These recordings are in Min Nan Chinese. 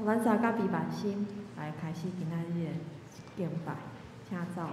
咱三甲悲萬心來開始今仔日的敬拜，請奏樂。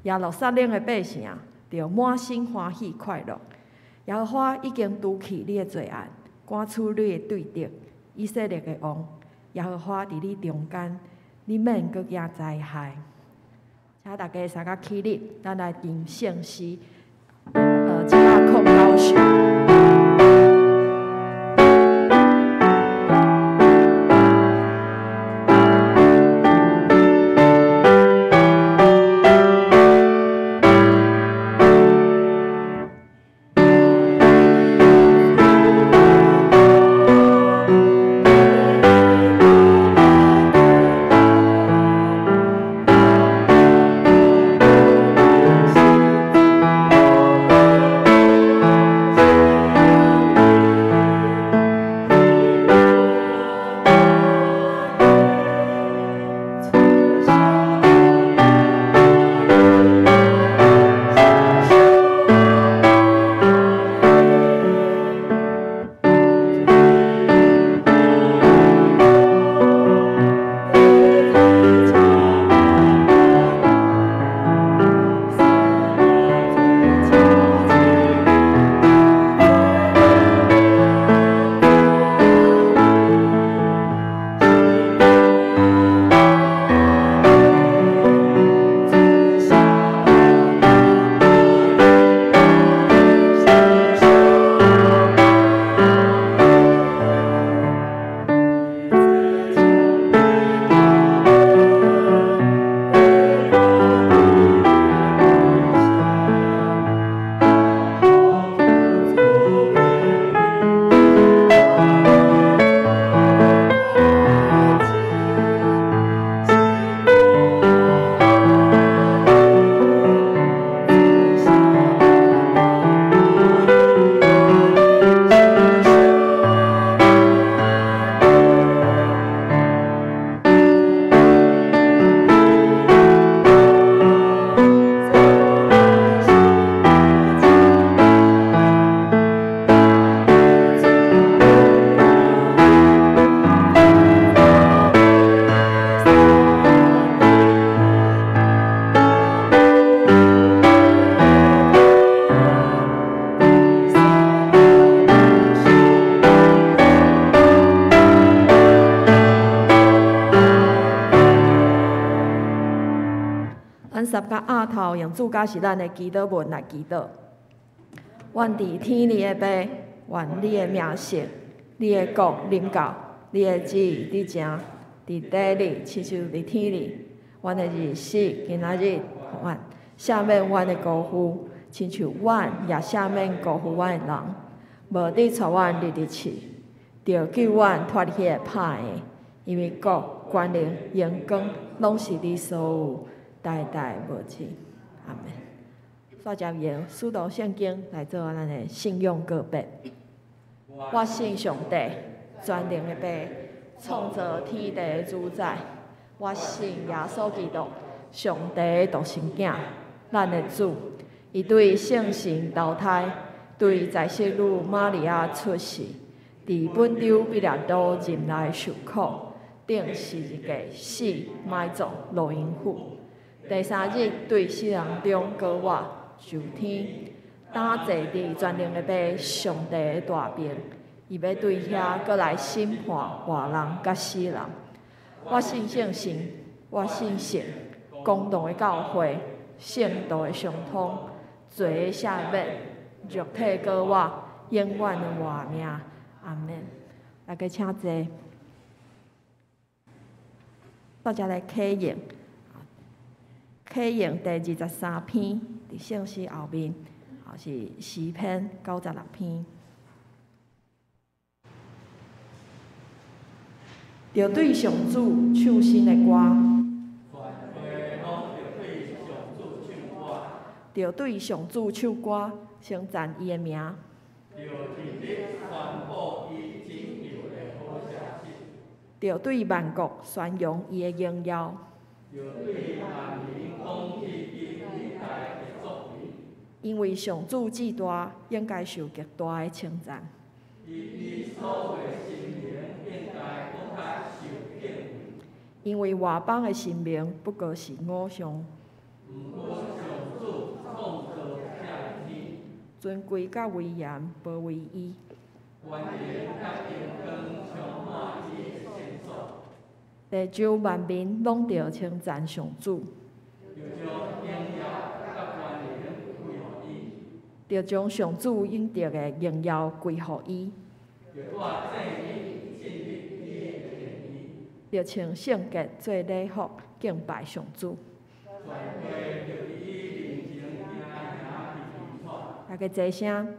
耶路撒冷的百姓著滿心歡喜快樂。耶和華已經除去你的罪案，趕出你的對敵，以色列的王。耶和華佇你中間，你免閣驚災害。請大家三甲起立，咱來吟聖詩，109首。咱三甲額頭用主教是咱的祈禱文來祈禱。阮佇天裡的爸，願你的名聖，你的國臨到，你的旨意佇成，佇地裡親像佇天裡。阮的日食今仔日予阮，赦免阮的辜負，親像阮也赦免辜負阮的人。無得帶阮入去試，著救阮脫離彼个歹的，因為國、權能、榮光，攏是你所有，代代無盡。阿門。煞接用使徒聖經來做咱的信仰告白。我信上帝，全能的父，創造天地的主宰。我信耶穌基督，上帝的獨生囝，咱的主。伊對聖神投胎，對在聖女瑪利亞出世，佇本丟彼拉多忍耐受苦，釘十字架死埋葬落陰府。第三日對死人中復活上天，擔坐佇全能的父上帝的大爿，伊欲對遐閣來審判活人佮死人。我信聖神，我信聖公同的教會，聖徒的相通，罪的赦免，肉體復活，永遠的活命。阿門。大家請坐。大家來啟用，啟用第23篇，佇聖詩後面，是詩篇96篇。著對上主唱新的歌，著對上主唱歌，稱讚伊的名。著對萬國宣揚伊的榮耀。因為上主至大，應該受極大的稱讚。因為外邦的神明不過是偶像。尊貴佮威嚴包圍伊。地上萬民攏著稱讚上主。著將上主應得的榮耀歸予伊。著穿聖潔做禮服敬拜上主。大家齊聲，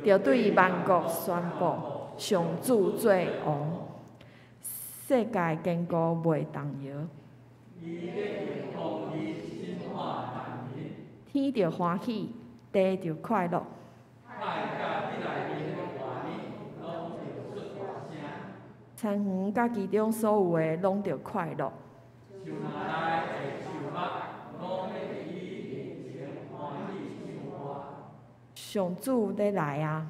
著對萬國宣布上主做王，世界堅固袂動搖。天著歡喜，地著快樂。田園佮其中所有的攏著快樂。上主欲來啊！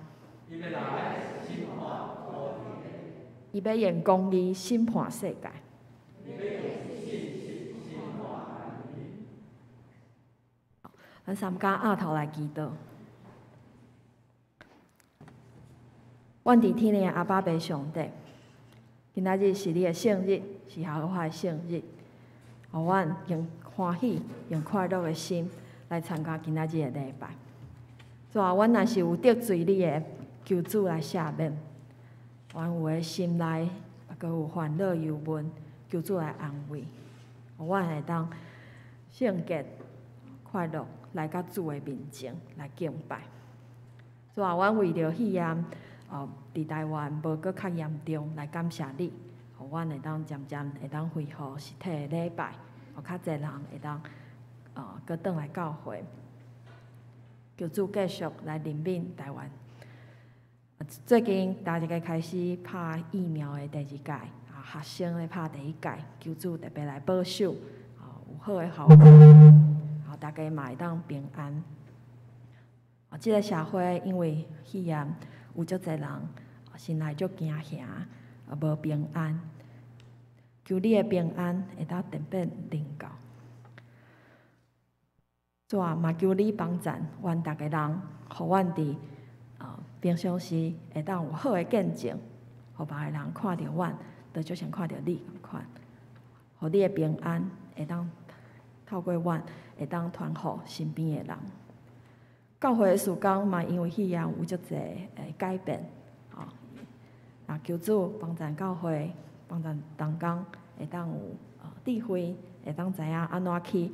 伊欲用公義審判世界。咱三家阿頭來祈禱。阮佇天頂的阿爸父上帝，今仔日是你的聖日，是耶和華的聖日，予阮用歡喜、用快樂的心來參加今仔日的禮拜。主啊，阮若是有得罪你的，求主來赦免。阮有的心內，閣有煩惱憂悶，求主來安慰。予阮會當聖潔、快樂來到主的面前來敬拜。主啊，阮為著肺炎，佇台灣無閣較嚴重，來感謝你，予阮會當漸漸會當恢復實體的禮拜，予較濟人會當閣轉來教會。求主繼續來憐憫台灣。最近大家開始拍疫苗的第二劑，啊，學生咧拍第一劑，求主特別來保守，有好的效果，啊，大家嘛會當平安。啊，這個社會因為肺炎有足濟人心內足驚嚇，無平安。求你的平安會當特別臨到。主啊，嘛求你幫贊阮逐个人，予阮佇平常時會當有好的見證，予別个人看著阮，就就像看著你仝款。予你的平安會當透過阮，會當傳予身邊的人。教會的事工嘛，因為彼樣有足濟改變，吼。啊，求主幫贊教會，幫贊同工，會當有智慧，會當知影按怎去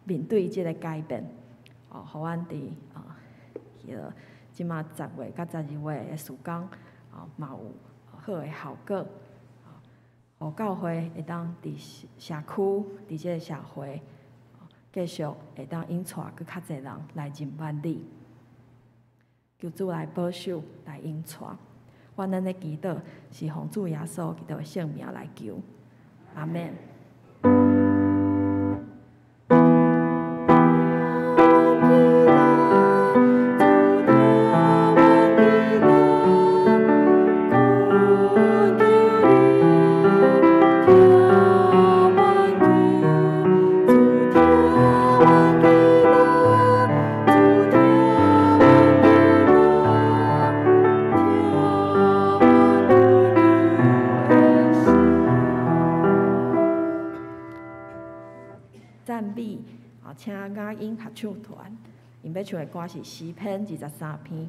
面對這个改變，哦，予阮佇彼个這馬10月佮12月的事工，哦，嘛有好的效果，予教會會當佇社區，佇這个社會，繼續會當引帶閣較濟人來認捌你，求主來保守，來引帶。阮咱的祈禱是奉主耶穌基督的聖名來求，阿們。請雅音合唱團，𪜶欲唱的歌是詩篇23篇。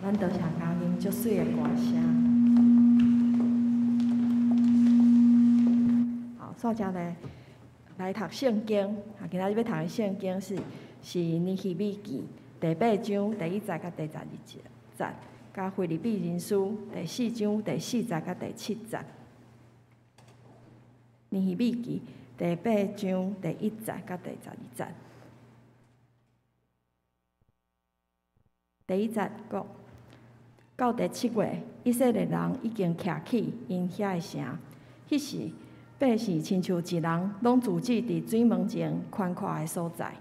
咱多謝嘉音足媠的歌聲。煞才來來讀聖經。啊，今仔日欲讀的聖經是尼希米記第八章第一節佮第十二節，佮腓立比人書第四章第四節佮第七節。尼希米記第八章第一節佮第十二節。第一節講，到第七月，以色列人已經徛起𪜶遐的城。彼時，百姓親像一人，攏聚集佇水門前寬闊的所在。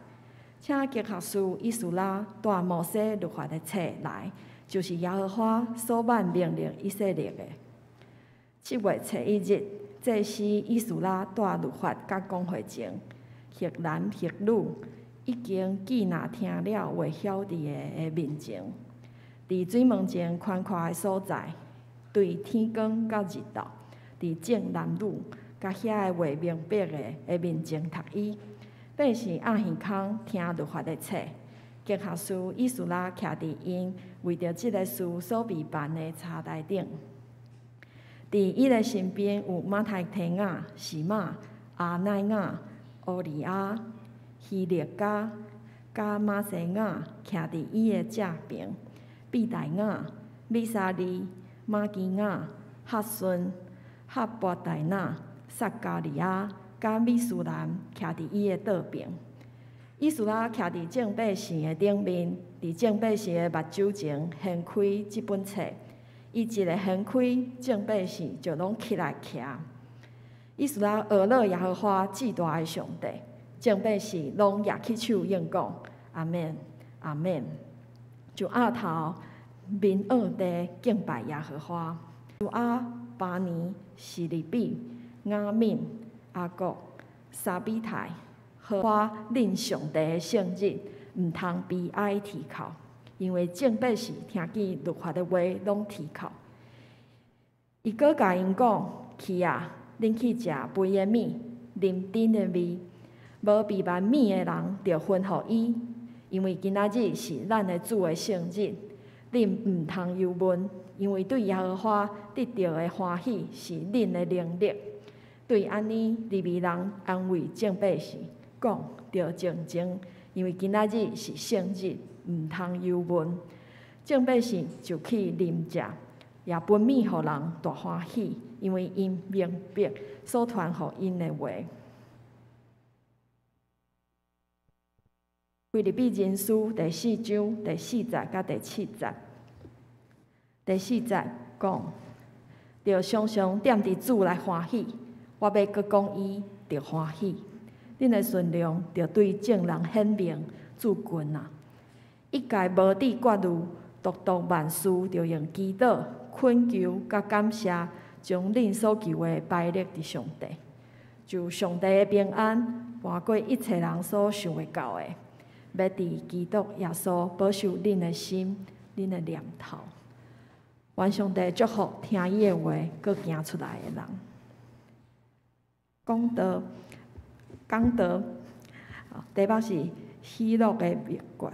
請經學士以斯拉帶摩西律法的冊來，就是耶和華所頒命令以色列的。7月初一日，祭司以斯拉帶律法佮公會前，或男或女，已經記若聽了會曉得的面前，佇水門前寬闊的所在，對天光到日落，佇眾男女佮遐个話明白的面前讀伊。百姓掩耳孔聽律法的冊，經學士以斯拉徛佇𪜶為著這个事所備辦的柴台頂。佇伊的身邊有馬太提亞、示瑪、阿乃雅、烏利亞、希勒家、佮瑪西雅徛佇伊的正爿，比大雅、米沙利、瑪基雅、哈順、哈巴大拿、撒迦利亞。佮米書蘭徛佇伊的倒爿，以斯拉徛佇眾百姓的頂面，佇眾百姓的目睭前掀開這本冊。伊一个掀開，眾百姓就攏起來徛。以斯拉阿樂耶和華至大的上帝，眾百姓攏舉起手應講：阿們，阿們。就額頭面向地敬拜耶和華。亞、巴尼、示利比、雅憫、亞各、沙比泰、和華恁上帝的聖日，毋通悲哀啼哭，因為眾百姓聽見律法的話，攏啼哭。伊閣共𪜶講：去啊，恁去食肥的物，啉甜的味。無備辦物的人，著分予伊，因為今仔日是咱的主的聖日，恁毋通憂悶，因為對耶和華得著的歡喜是恁的能力。對按呢，利未人安慰眾百姓，講著靜靜，因為今仔日是聖日，毋通憂悶。眾百姓就去啉食，也分物予人大歡喜，因為𪜶明白所傳予𪜶的話。腓立比人書第四章第四節佮第七節。第四節講，著常常踮佇主內歡喜。我欲閣講伊，著歡喜。恁的善良，著對眾人顯明，主近啊！一概無佇掛慮，獨獨萬事，著用祈禱、懇求佮感謝，將恁所求的擺列佇上帝。就上帝的平安，瞞過一切人所想會到的，欲佇基督耶穌保守恁的心、恁的念頭。願上帝祝福聽伊的話，閣行出來的人。講道，講道，題目是喜樂的秘訣，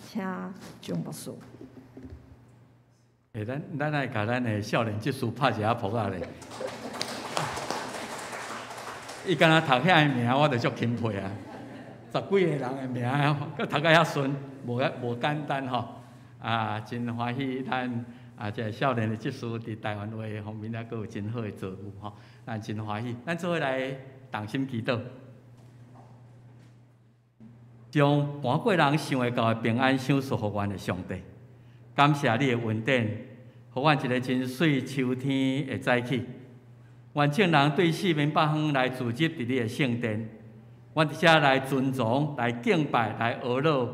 請張牧師。欸，咱愛共咱的少年執事拍一下噗仔咧。伊敢若讀遐个名，我就足欽佩啊！十幾個人的名，閣讀甲遐順，無遐無簡單吼。啊，真歡喜咱啊，這个少年的執事佇台灣話方面抑閣有真好的造詣吼，咱真歡喜。咱做伙來同心祈禱，將瞞過人想會到的平安賞賜予阮的上帝，感謝你的恩典，予阮一个真媠秋天的早起。願眾人對四面八方來聚集佇你的聖殿，阮佇遮來尊崇、來敬拜、來阿樂，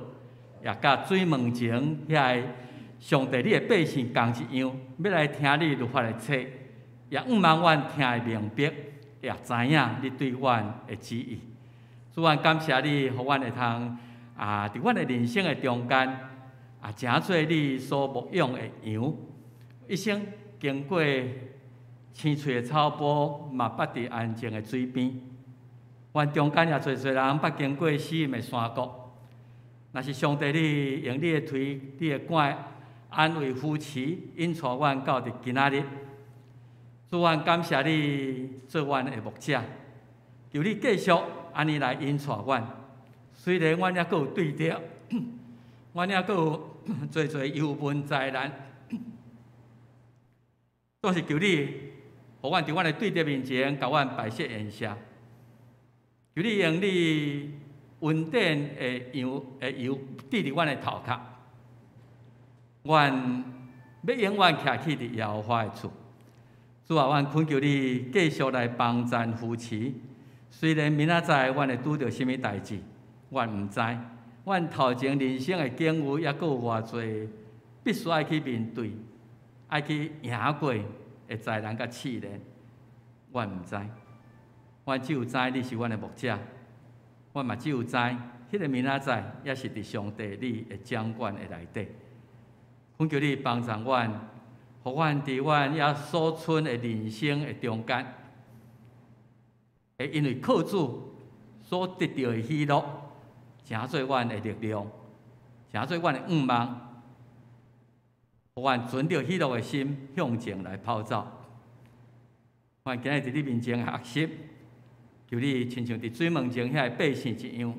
也佮水門前遐个上帝你的百姓仝一樣，欲來聽你律法的冊，也向望阮聽會明白，也知影你對阮的旨意。主，阮感謝你，予阮會通啊，佇阮的人生的中間啊，成做你所牧養的羊，一生經過青翠的草坡，嘛捌佇安靜的水邊。阮中間也濟濟人捌經過死蔭的山谷。若是上帝，你用你的槌、你的竿安慰扶持，引帶阮到佇今仔日。主，阮感謝你做阮的牧者，求你繼續按呢來引帶阮。雖然阮猶閣有對敵，阮猶閣有濟濟憂悶災難，總是求你，予阮佇阮的對敵面前，共阮擺設筵席。求你用你恩典的油的油滴佇阮的頭殼，阮欲永遠徛起佇耶和華的厝。主啊，阮懇求你繼續來幫贊扶持。雖然明仔載阮會拄著啥物代誌，阮毋知。阮頭前人生的境遇猶閣有偌濟，必須愛去面對，愛去贏過的災難佮試煉，阮毋知。阮只有知你是阮的牧者，阮嘛只有知，彼个明仔載也是佇上帝你的掌管的內底。懇求你幫助阮，予阮佇阮猶所剩的人生的中間，會因為靠主所得著的喜樂，成做阮的力量，成做阮的向望，予阮存著喜樂的心向前來跑走。阮今日佇你面前學習，求你親像佇水門前遐个百姓一樣，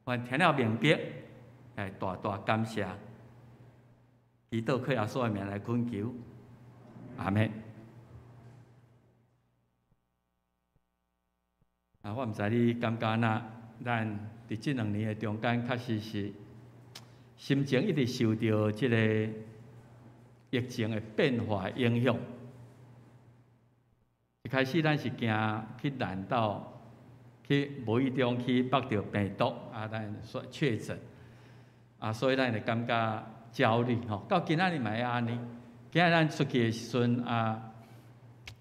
阮聽了明白，來大大感謝。祈禱靠耶穌的名來懇求，阿們。啊，我毋知你感覺哪，咱佇這兩年的中間，確實是心情一直受著這个疫情的變化影響。一開始咱是驚去染到，去無意中去縛著病毒，啊，咱說確診，啊，所以咱會感覺焦慮吼。到今仔日嘛會按呢，今仔日咱出去的時陣啊，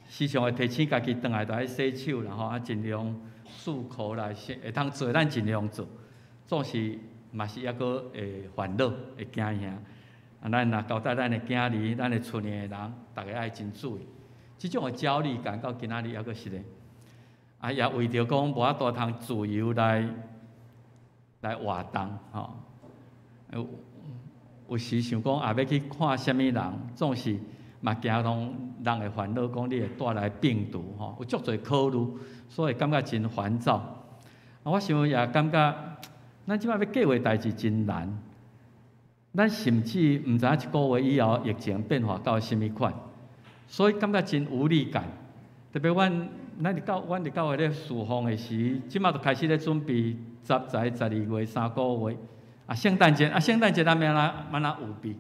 時常會提醒家己轉來就愛洗手啦吼，啊，盡量漱口啦，會通做咱盡量做，總是嘛是猶閣會煩惱，會驚嚇。啊，咱若交代咱的囝兒、咱的厝內的人，逐家愛真注意。這種的焦慮感到今仔日猶閣是咧，啊，也為著講無法度通自由來來活動吼。有有時想講啊，欲去看啥物人，總是嘛驚講人會煩惱，講你會帶來病毒吼，有足濟考慮，所以感覺真煩躁。啊，我想也感覺，咱這擺欲計劃代誌真難，咱甚至毋知影一個月以後疫情變化到啥物款。所以感覺真無力感，特別阮咱佇教阮佇教會咧侍奉的時，這馬就開始咧準備十、十、十二月三個月。啊，聖誕節啊，聖誕節咱欲按怎按怎預備？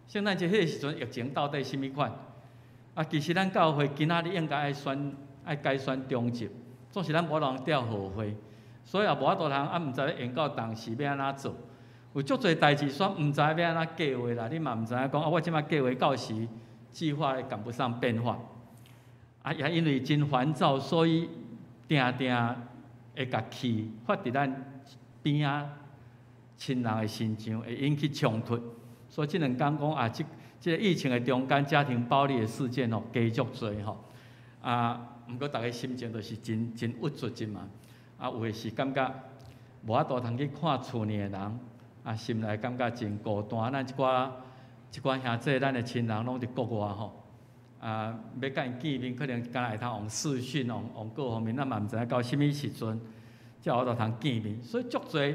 聖誕節彼個時陣疫情到底啥物款？啊，其實咱教會今仔日應該愛選愛改選長執，總是咱無人調號會，所以也無法度通啊，毋知欲延到當時欲按怎做？有足濟代誌，煞毋知欲按怎計劃啦。你嘛毋知影講啊，我這馬計劃到時。計劃趕不上變化，啊，也因為真煩躁，所以定定會共氣發佇咱邊仔親人的身上，會引起衝突。所以這兩工講啊，這這個疫情的中間，家庭暴力的事件吼，加足濟吼。啊，毋過逐家心情都是真真鬱卒真嘛。啊，有的是感覺無法度通去看厝內的人，啊，心內感覺真孤單。咱這寡。這寡兄弟，咱的親人攏佇國外吼，啊，欲共𪜶見面，可能敢若會通用視訊，用用各方面，咱嘛毋知影到啥物時陣才有法度通見面。所以足濟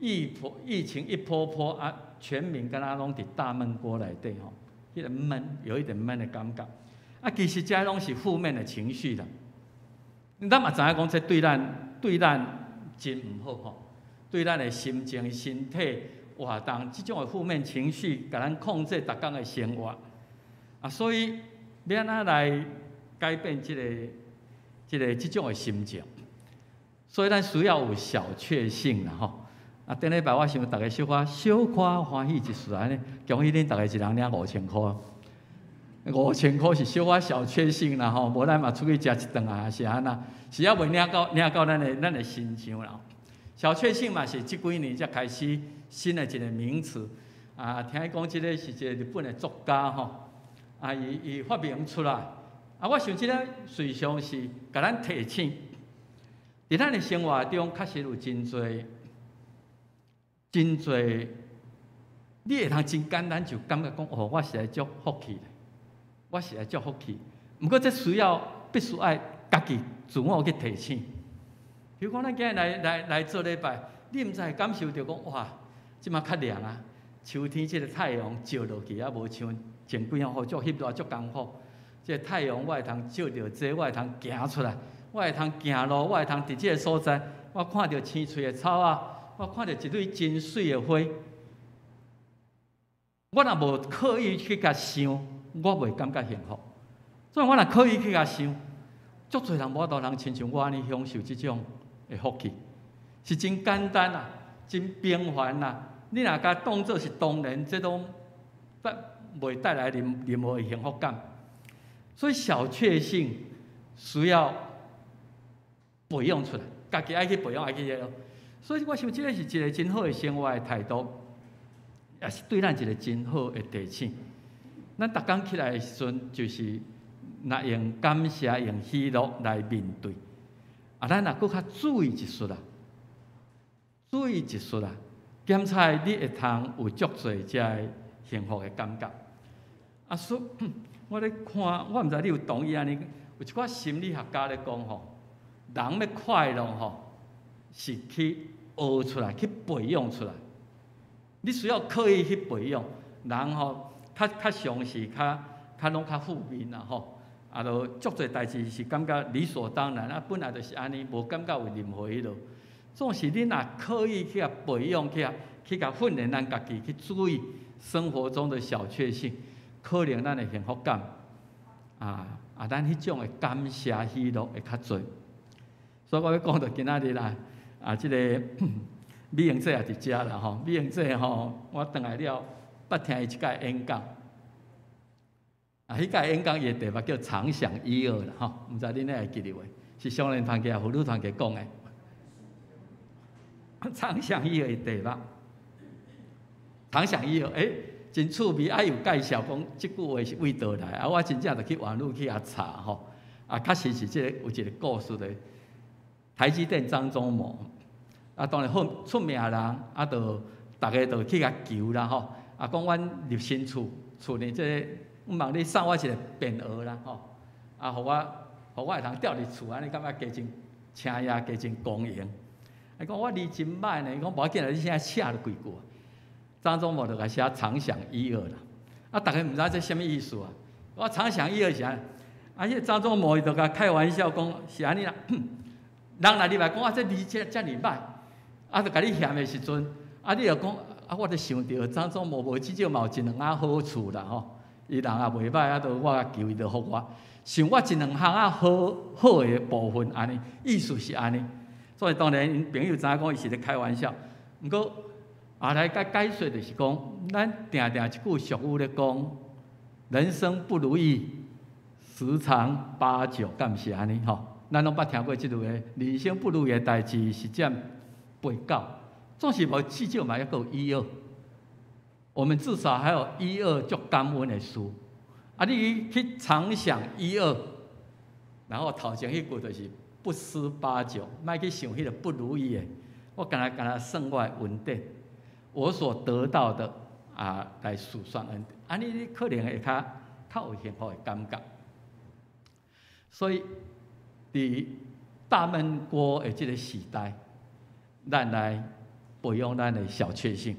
疫疫情一波波啊，全民敢若攏佇大悶鍋內底吼，彼個悶有一點悶的感覺。啊，其實這攏是負面的情緒啦。咱嘛知影講，這對咱對咱真毋好吼，對咱的心情、身體。活動這種的負面情緒，共咱控制逐工的生活啊，所以欲按怎來改變這個、這個、這種的心情？所以咱需要有小確幸啦吼。啊，頂禮拜我想逐家小可小可歡喜一絲按呢，恭喜恁逐家一人領五千箍，五千箍是小可小確幸啦吼，無咱嘛出去食一頓啊，是按怎？是猶未領到領到咱的咱的身上啦。小確幸嘛是這幾年才開始新的一個名詞啊，聽講這個是一個日本的作家吼，啊，伊伊發明出來，啊，我想這個實際上是共咱提醒，佇咱的生活中確實有真濟真濟，你會通真簡單就感覺講，哦，我實在足福氣的，我實在足福氣。毋過這需要必須愛家己自我去提醒。比如講，咱今日來做禮拜，你毋知會感受著講哇，這馬較涼啊！秋天這个太陽照落去啊，無像前幾仔雨足翕熱足艱苦。這个太陽我會通照著這個，我會通行出來，我會通行路，我會通佇這个所在，我看著青翠的草仔，我看著一蕊真媠的花。我若無刻意去共想，我袂感覺幸福。所以我若刻意去共想，足濟人無法度通親像我按呢享受這種的福氣，是真簡單啊，真平凡啊。你若共當做是當然，這攏帶袂帶來任何的幸福感。所以小確幸需要培養出來，家己愛去培養，愛去彼囉。所以我想這个是一个真好的生活的態度，也是對咱一个真好的提醒。咱逐工起來的時陣，就是若用感謝、用喜樂來面對。啊，咱若閣較注意一絲啦，注意一絲啦，檢查你會通有足濟這个幸福的感覺。啊，所以我咧看，我毋知你有同意按呢？有一寡心理學家咧講吼，人欲快樂吼，是去學出來，去培養出來。你需要刻意去培養，人吼較較常是較較攏較負面啦吼。啊，就足濟代誌是感覺理所當然，啊，本來就是按呢，無感覺有任何彼落。總是你若刻意去共培養，去共訓練咱家己去注意生活中的小確幸，可能咱的幸福感啊，咱彼種的感謝喜樂會較濟。所以我欲講著今仔日啦，啊，這个美瑩姐也佇遮啦吼，美瑩姐吼，我轉來了，捌聽伊一擺演講。啊，彼擺演講伊的題目叫常想一二啦吼，毋知恁會記得無？是少年團契抑婦女團契講的。常想一二的題目，常想一二，欸，真趣味，啊，有介紹講這句話是佗佗來，啊，我真正就去網路去遐查吼，啊，確實是這个有一个故事的。台積電張忠謀，啊，當然好出名人，啊，就逐家就去共求啦吼，啊，講阮入新厝，厝呢這个，望你送我一个匾額啦吼，啊，予我會通吊佇厝，按呢感覺加真請也加真光榮。伊講我字真歹呢，伊講無要緊啦，你先寫落幾句。張忠謀就共寫常想一二啦，啊，逐家毋知這啥物意思啊？我常想一二是按呢，啊，彼个張忠謀伊就共開玩笑講是按呢啦，人若入來講啊，這字這遮爾歹，啊，就共你嫌的時陣，啊，你就講啊，我就想著張忠謀無至少嘛有一兩仔好處啦吼，伊人也袂歹，啊，就我求伊就予我，想我一兩項仔好好的部分按呢，意思是按呢。所以當然𪜶朋友知影講伊是咧開玩笑，毋過後來共解說就是講，咱定定一句俗語咧講，人生不如意十常八九，敢毋是按呢吼？咱攏捌聽過這類的，人生不如意的代誌是佔八九，總是無至少嘛猶閣有一二。我們至少還有一二足感恩的事。啊，你去常想一二，然後頭前彼句就是不思八九，莫去想彼个不如意的。我干焦干焦算我的恩典，我所得到的啊，來數算恩典。按呢你可能會較較有幸福的感覺。所以，佇大悶鍋的這个時代，咱來培養咱的小確幸。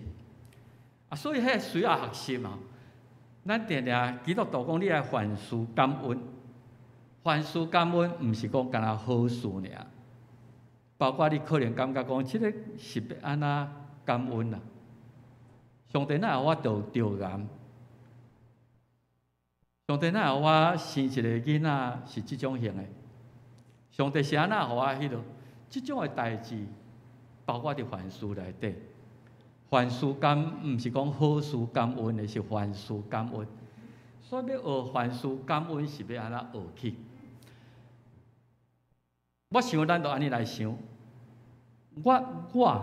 啊，所以彼个需要學習嘛。咱定定基督徒講，你愛凡事感恩，凡事感恩，毋是講干焦好事爾。包括你可能感覺講，這个是欲按怎感恩啊？上帝哪會予我得著癌？上帝哪會予我生一個囡仔是這種型的？上帝是按怎予我彼落？這種的代誌，包括佇凡事內底，凡事感，毋是講好事感恩的，是凡事感恩。所以欲學凡事感恩是欲按怎學起？我想咱就按呢來想，我佇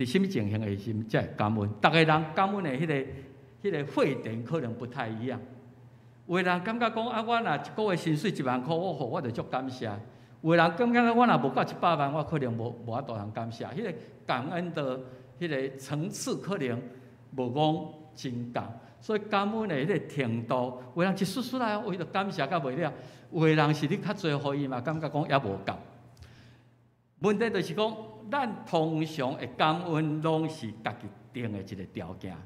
啥物情形的時陣才會感恩？逐个人感恩的彼个沸點可能不太一樣。有的人感覺講啊，我若一个月薪水1萬箍，我予我就足感謝。有的人感覺我若無夠100萬，我可能無法度通感謝。彼个感恩的彼个層次可能無講真仝。所以感恩的彼个程度，有人一出出來，伊就感謝甲袂了；有的人是你較濟予伊嘛，感覺講猶無夠。問題就是講，咱通常會感恩，攏是家己定的一個條件，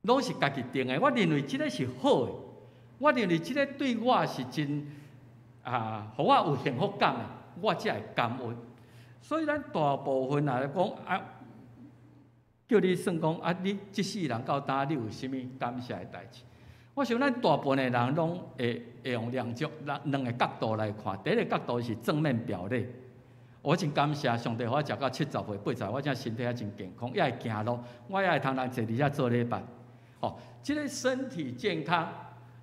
攏是家己定的。我認為這個是好的，我認為這個對我是真啊，予我有幸福感的，我才會感恩。所以咱大部分來講啊，叫你算講啊，你這世人到今，你有啥物感謝的代誌？我想咱大部分的人攏會用兩種兩個角度來看。第一個角度是正面表列，我真感謝上帝，予我食到70歲、80，我這身體還真健康，也會行路，我也會通來坐佇遮做禮拜。哦，這個身體健康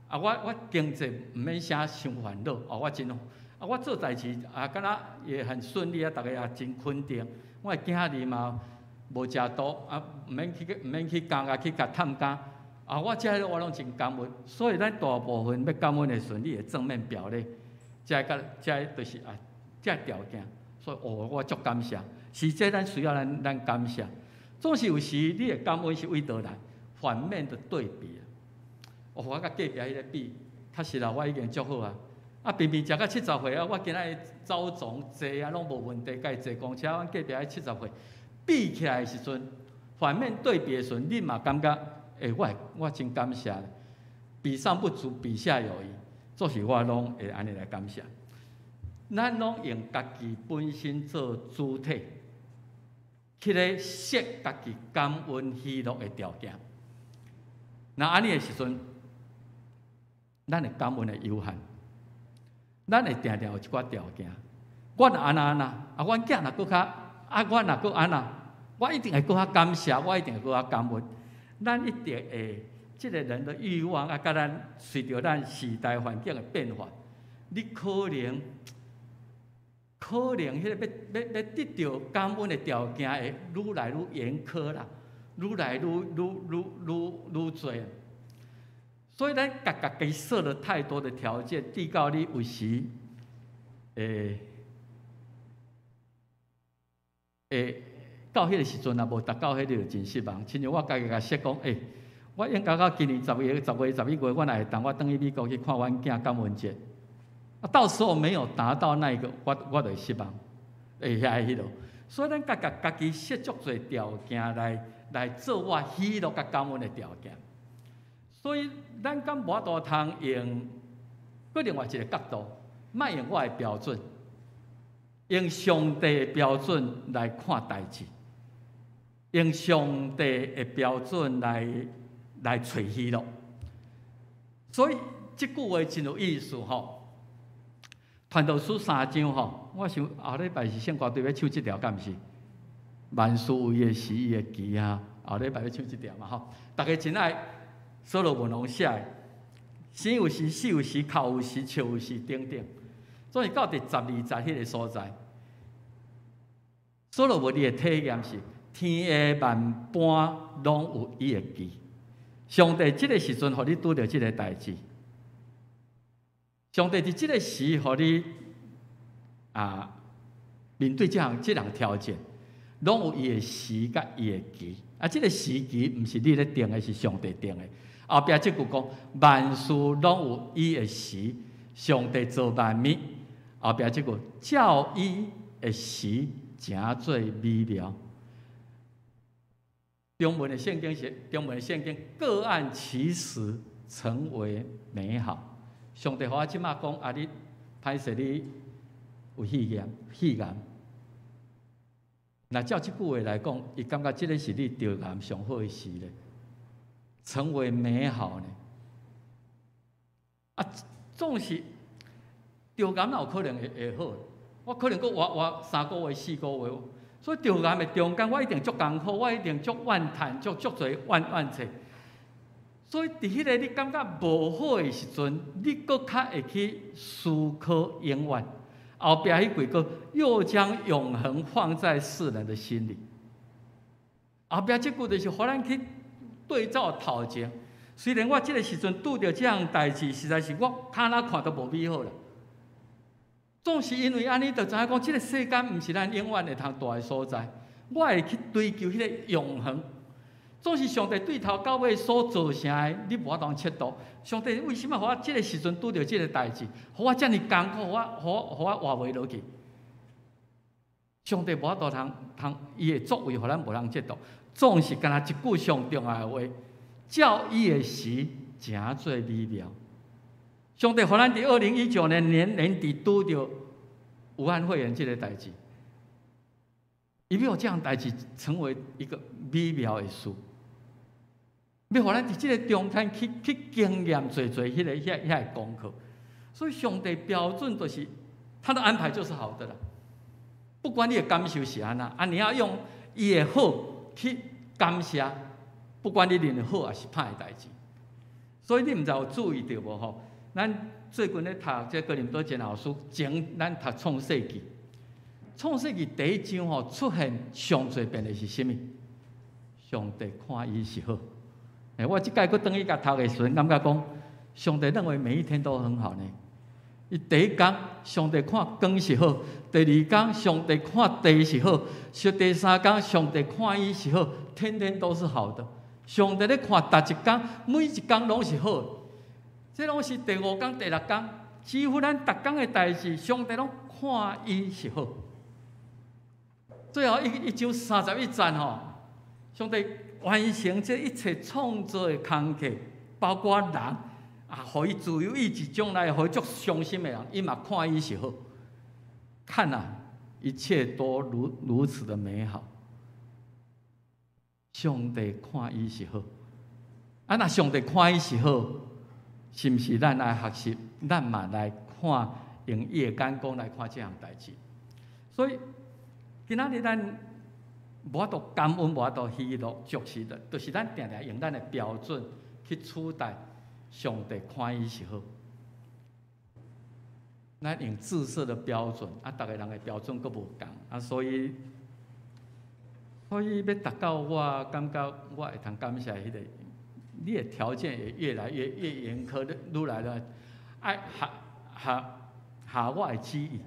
啊，我經濟毋免啥傷煩惱，哦，我真啊，我做代誌啊，敢若也很順利啊，逐家也真肯定。我的囝兒嘛無食毒啊，毋免去監獄去共探監啊，我這個我攏真感恩。所以咱大部分欲感恩的時陣，你會正面表列，這個這就是啊，這條件。所以哦，我足感謝，是這咱需要咱感謝。總是有時你的感恩是為佗來反面的對比。哦，我佮隔壁彼個比，確實啦，我已經足好啊。啊，平平食到七十歲啊，我今仔日走傱坐啊，攏無問題，家己坐公車，阮隔壁彼七十歲，比起來的時陣，反面對比的時陣，你嘛感覺，欸，我真感謝。比上不足，比下有餘，做是我攏會按呢來感謝。咱攏用家己本身做主體，去咧設家己感恩喜樂的條件。若按呢的時陣，咱的感恩會有限，咱會定定有一寡條件。我若按呢按呢，啊，阮囝若閣較，啊，我若閣按呢，我一定會閣較感謝，我一定會閣較感恩。咱一定會，這個人的慾望啊，佮咱隨著咱時代環境的變化，你可能彼個欲得著感恩的條件會愈來愈嚴苛啦，愈來愈濟。所以咱共家己設了太多的條件，直到你有時會到彼個時陣若無達到彼個就真失望。親像我家己共設講，欸，我應該到今年10月、10月、11月，我若會當，我轉去美國去看阮囝感恩節。啊，到時候沒有達到那個，我就會失望，會遐彼落。所以咱共家己設足濟條件來做我喜樂佮感恩的條件。所以咱敢無法度通用閣另外一個角度，莫用我的標準，用上帝的標準來看代誌，用上帝的標準來揣喜樂。所以這句話真有意思吼。傳道書三章吼，我想後禮拜是聖歌隊欲唱這條，敢毋是？萬事有伊的時，伊的期啊，後禮拜欲唱這條嘛吼。逐家真愛所羅門王寫的，生有時，死有時，哭有時，笑有時，等等。總是到第12節彼個所在，所羅門伊的體驗是天下萬般攏有伊的期。上帝這個時陣予你拄著這個代誌。上帝佇這個時，予你啊面對這項挑戰，攏有伊的時佮伊的期。啊，這個時期毋是你咧定的，是上帝定的。後壁這句講，萬事攏有伊的時，上帝造萬物。後壁這句照伊的時，成做美妙。中文的聖經是中文的聖經，各按其時成為美好。上帝予我這馬講，啊，你歹勢你有肺炎，肺癌。若照這句話來講，伊感覺這個是你得癌上好的時咧，成為美好呢。啊，總是得癌哪有可能會好？我可能閣活3個月、4個月，所以得癌的中間，我一定足艱苦，我一定足怨嘆，足濟怨氣。所以，佇彼個你感覺無好的時陣，你閣較會去思考永遠。後壁彼幾個又將永恆放在世人的心裡。後壁這句就是予咱去對照頭前。雖然我這個時陣拄著這項代誌，實在是我看哪看都無美好啦。總是因為按呢，就知影講，這個世間毋是咱永遠會通蹛的所在。我會去追求彼個永恆。總是上帝對頭到尾所造成的，你無法度測度。上帝為啥物予我這个時陣拄著這个代誌，予我遮爾艱苦，予我活袂落去？上帝無法度通通伊的作為，予咱無通測度。總是干焦一句上重要的話，照伊的時，成做美妙。上帝予咱佇2019年年年底拄著武漢肺炎這个代誌，伊欲予這項代誌成為一個美妙的事。欲予咱佇這个中間去經驗濟濟彼个遐遐个功課，所以上帝標準就是他的安排就是好的啦。不管你的感受是按怎，啊，你要用伊的好去感謝，不管你認為好抑是歹的代誌。所以你毋知有注意著無吼？咱最近咧讀這哥林多前後書，前咱讀創世記，創世記第一章吼出現上濟遍的是啥物？上帝看伊是好。欸，我這擺閣轉去共讀的時陣，感覺講，上帝認為每一天都很好呢。伊第一工，上帝看光是好；第二工，上帝看地是好；說第三工，上帝看伊是好，天天都是好的。上帝咧看逐一工，每一工攏是好。這攏是第五工、第六工，幾乎咱逐工的代誌，上帝攏看伊是好。最後一章31節吼，上帝完成這一切創造的工課，包括人啊，予伊自由意志，將來予伊足傷心的人，伊嘛看伊是好。看啊，一切都如此的美好。上帝看伊是好，啊，若上帝看伊是好，是毋是咱愛學習？咱嘛來看，用伊的眼光來看這項代誌。所以今仔日咱無法度感恩，無法度喜樂，就是就是咱定定用咱的標準去取代上帝看伊是好。咱用自設的標準，啊，逐个人的標準閣無仝，啊，所以欲達到我感覺我會通感謝彼个，你的條件會越來越嚴苛，愈來愈愛合合合我的旨意。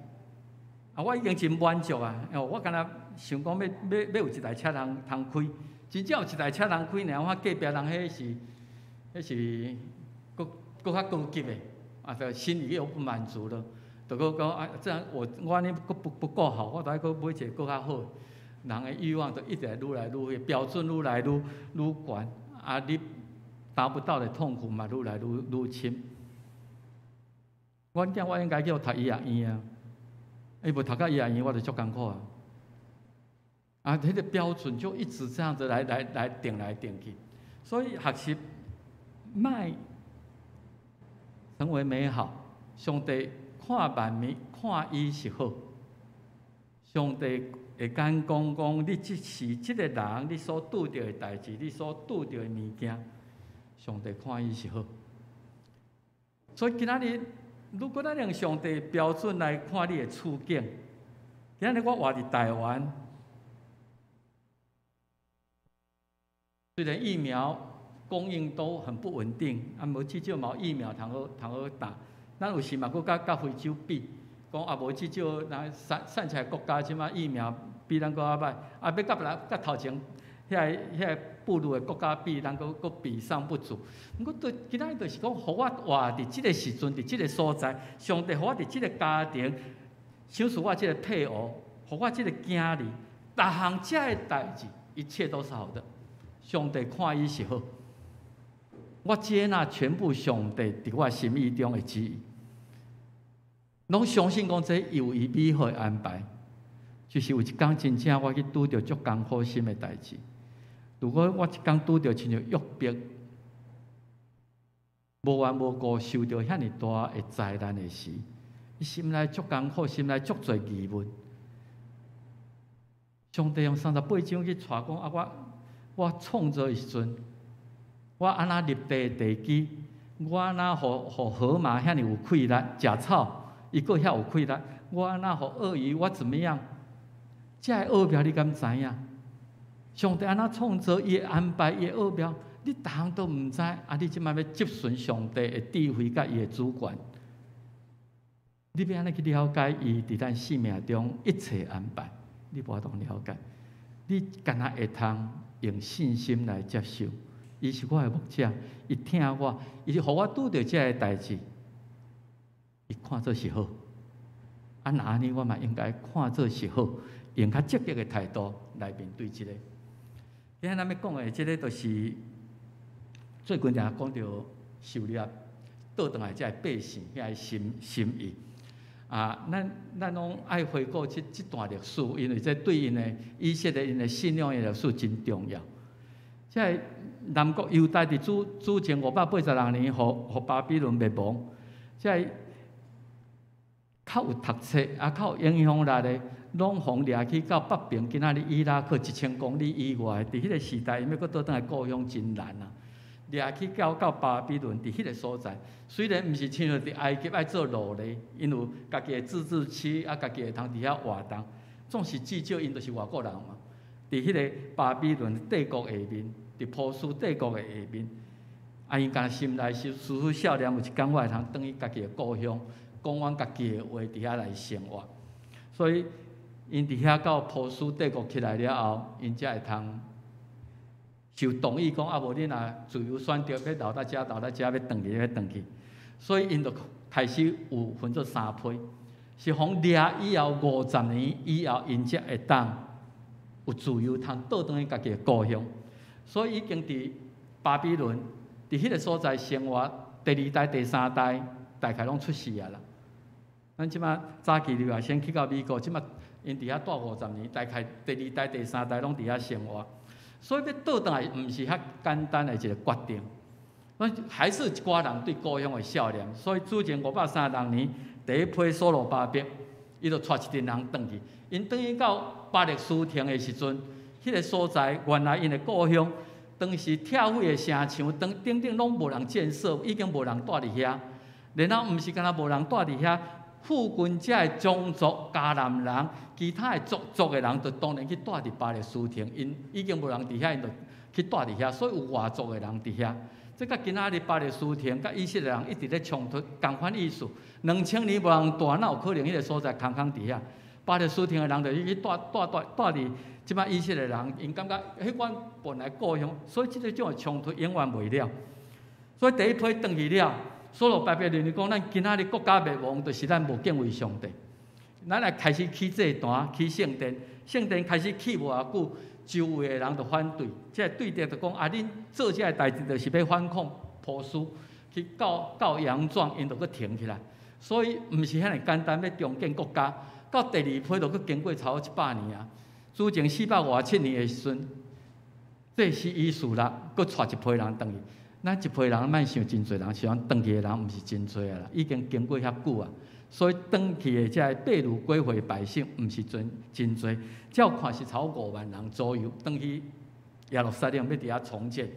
啊，我已經真滿足啊！我敢若想講欲有一台車通通開，真正有一台車通開爾，我隔壁人彼是閣較高級的，啊，就心裡又不滿足了，就閣講啊，這樣我按呢閣不夠好，我著愛閣買一个閣較好。人的欲望就一直愈來愈標準愈來愈懸，啊，你達不到的痛苦嘛，愈來愈深。阮囝我應該叫讀醫學院啊，伊無讀到醫學院，我就足艱苦啊。啊，彼个標準就一直這樣子來定來定去，所以學習莫成為美好。上帝看萬物，看伊是好。上帝會敢講講，你這是這个人，你所拄著的代誌，你所拄著的物件，上帝看伊是好。所以今仔日，如果咱用上帝標準來看你的處境，今仔日我活佇台灣，雖然疫苗供應都很不穩定，啊，無至少嘛有疫苗通好打。咱有時嘛閣佮非洲比，講啊無至少咱散起來國家這馬疫苗比咱閣較歹，啊欲佮別人佮頭前遐个富裕的國家比，咱閣比上不足。毋過對今仔日就是講，予我活佇這个時陣，佇這个所在，上帝予我佇這个家庭，賞賜我這个配偶，予我這个囝兒，逐項這个代誌，一切都是好的。上帝看伊是好，我接納全部上帝佇我心意中的旨意，攏相信講這有伊美好的安排。就是有一工真正我去拄著足艱苦心的代誌。如果我一工拄著親像約伯，無緣無故受著遐爾大的災難的時，伊心內足艱苦，心內足濟疑問。上帝用38章去帶講啊，我創造的時陣，我按怎立地地基，我按怎予河馬遐爾有氣力食草，伊閣遐有氣力，我按怎予鱷魚，我怎麼樣？這个奧妙你敢知影？上帝按怎創造，伊的安排，伊的奧妙，你逐項都毋知。啊，你這擺欲質詢上帝的智慧佮伊的主權，你欲按怎去了解伊佇咱生命中一切安排？你無法度了解，你干焦會通用信心來接受。伊是我的牧者，伊疼我，伊予我拄著這个代誌，伊看做是好。啊，若按呢，我嘛應該看做是好，用較積極的態度來面對這个。今仔咱欲講的這个，就是最近定講著受掠倒轉來這个百姓遐个心意。啊，咱攏愛回顧這段歷史，因為這對𪜶的以色列𪜶的信仰的歷史真重要。這个南國猶大佇主前586年，予巴比倫滅亡。這个較有讀冊啊，較有影響力的，攏予掠去到北邊，今仔日伊拉克1000公里以外。佇彼個時代，𪜶欲閣倒轉來故鄉真難啊！掠去到巴比倫，佇彼個所在，雖然毋是親像佇埃及愛做奴隸，𪜶有家己的自治區，啊，家己會通佇遐活動，總是至少𪜶就是外國人嘛。佇彼個巴比倫帝國下面，佇波斯帝國的下面，啊，𪜶敢若心內是思思少年，有一工我會通轉去家己的故鄉，講阮家己的話，佇遐來生活。所以，𪜶佇遐到波斯帝國起來了後，𪜶才會通受同意講，啊，無恁若自由選擇，欲留佇遮，留佇遮，欲轉去，欲轉去。所以，𪜶就開始有分做三批，是予掠以後50年以後，𪜶才會當有自由通倒轉去家己的故鄉。所以，已經佇巴比倫佇彼個所在生活，第二代、第三代大概攏出世啊啦。咱這馬早期留學生去到美國，這馬𪜶佇遐蹛50年，大概第二代、第三代攏佇遐生活。所以欲倒轉來，毋是遐簡單的一個決定。咱還是一寡人對故鄉的少年，所以主前536年，第一批所羅巴伯，伊就帶一陣人轉去。𪜶轉去到巴勒斯坦的時陣，彼個所在原來𪜶的故鄉，當時拆毀的城牆，當頂頂攏無人建設，已經無人蹛佇遐。然後毋是干焦無人蹛佇遐，附近遮的種族迦南人，其他的族族的人，就當然去蹛佇巴勒斯坦，𪜶已經無人佇遐，𪜶就去蹛佇遐，所以有外族的人佇遐。這佮今仔日巴勒斯坦佮以色列人一直咧衝突，仝款意思。2000年無人蹛，哪有可能彼個所在空空佇遐？巴勒斯坦的人就去蹛蹛蹛蹛佇這擺以色列人，𪜶感覺彼阮本來故鄉，所以這個種的衝突永遠袂了。所以第一批轉去了，所羅巴伯認為講，咱今仔日國家滅亡，就是咱無敬畏上帝。咱來開始起祭壇、起聖殿，聖殿開始起無偌久，周圍的人就反對，這個對敵就講啊，恁做這个代誌就是欲反抗波斯，去告告洋狀，𪜶就閣停起來。所以毋是遐爾簡單，欲重建國家。到第二批就閣經過差不多100年啊。主前457年的時陣，祭司以斯拉，閣帶一批人轉去。咱一批人莫想真濟人，是講轉去的人毋是真濟啊啦，已經經過遐久啊。所以轉去的這个被擄歸回百姓，毋是真真濟，照看是超過5萬人左右，轉去耶路撒冷欲佇遐重建。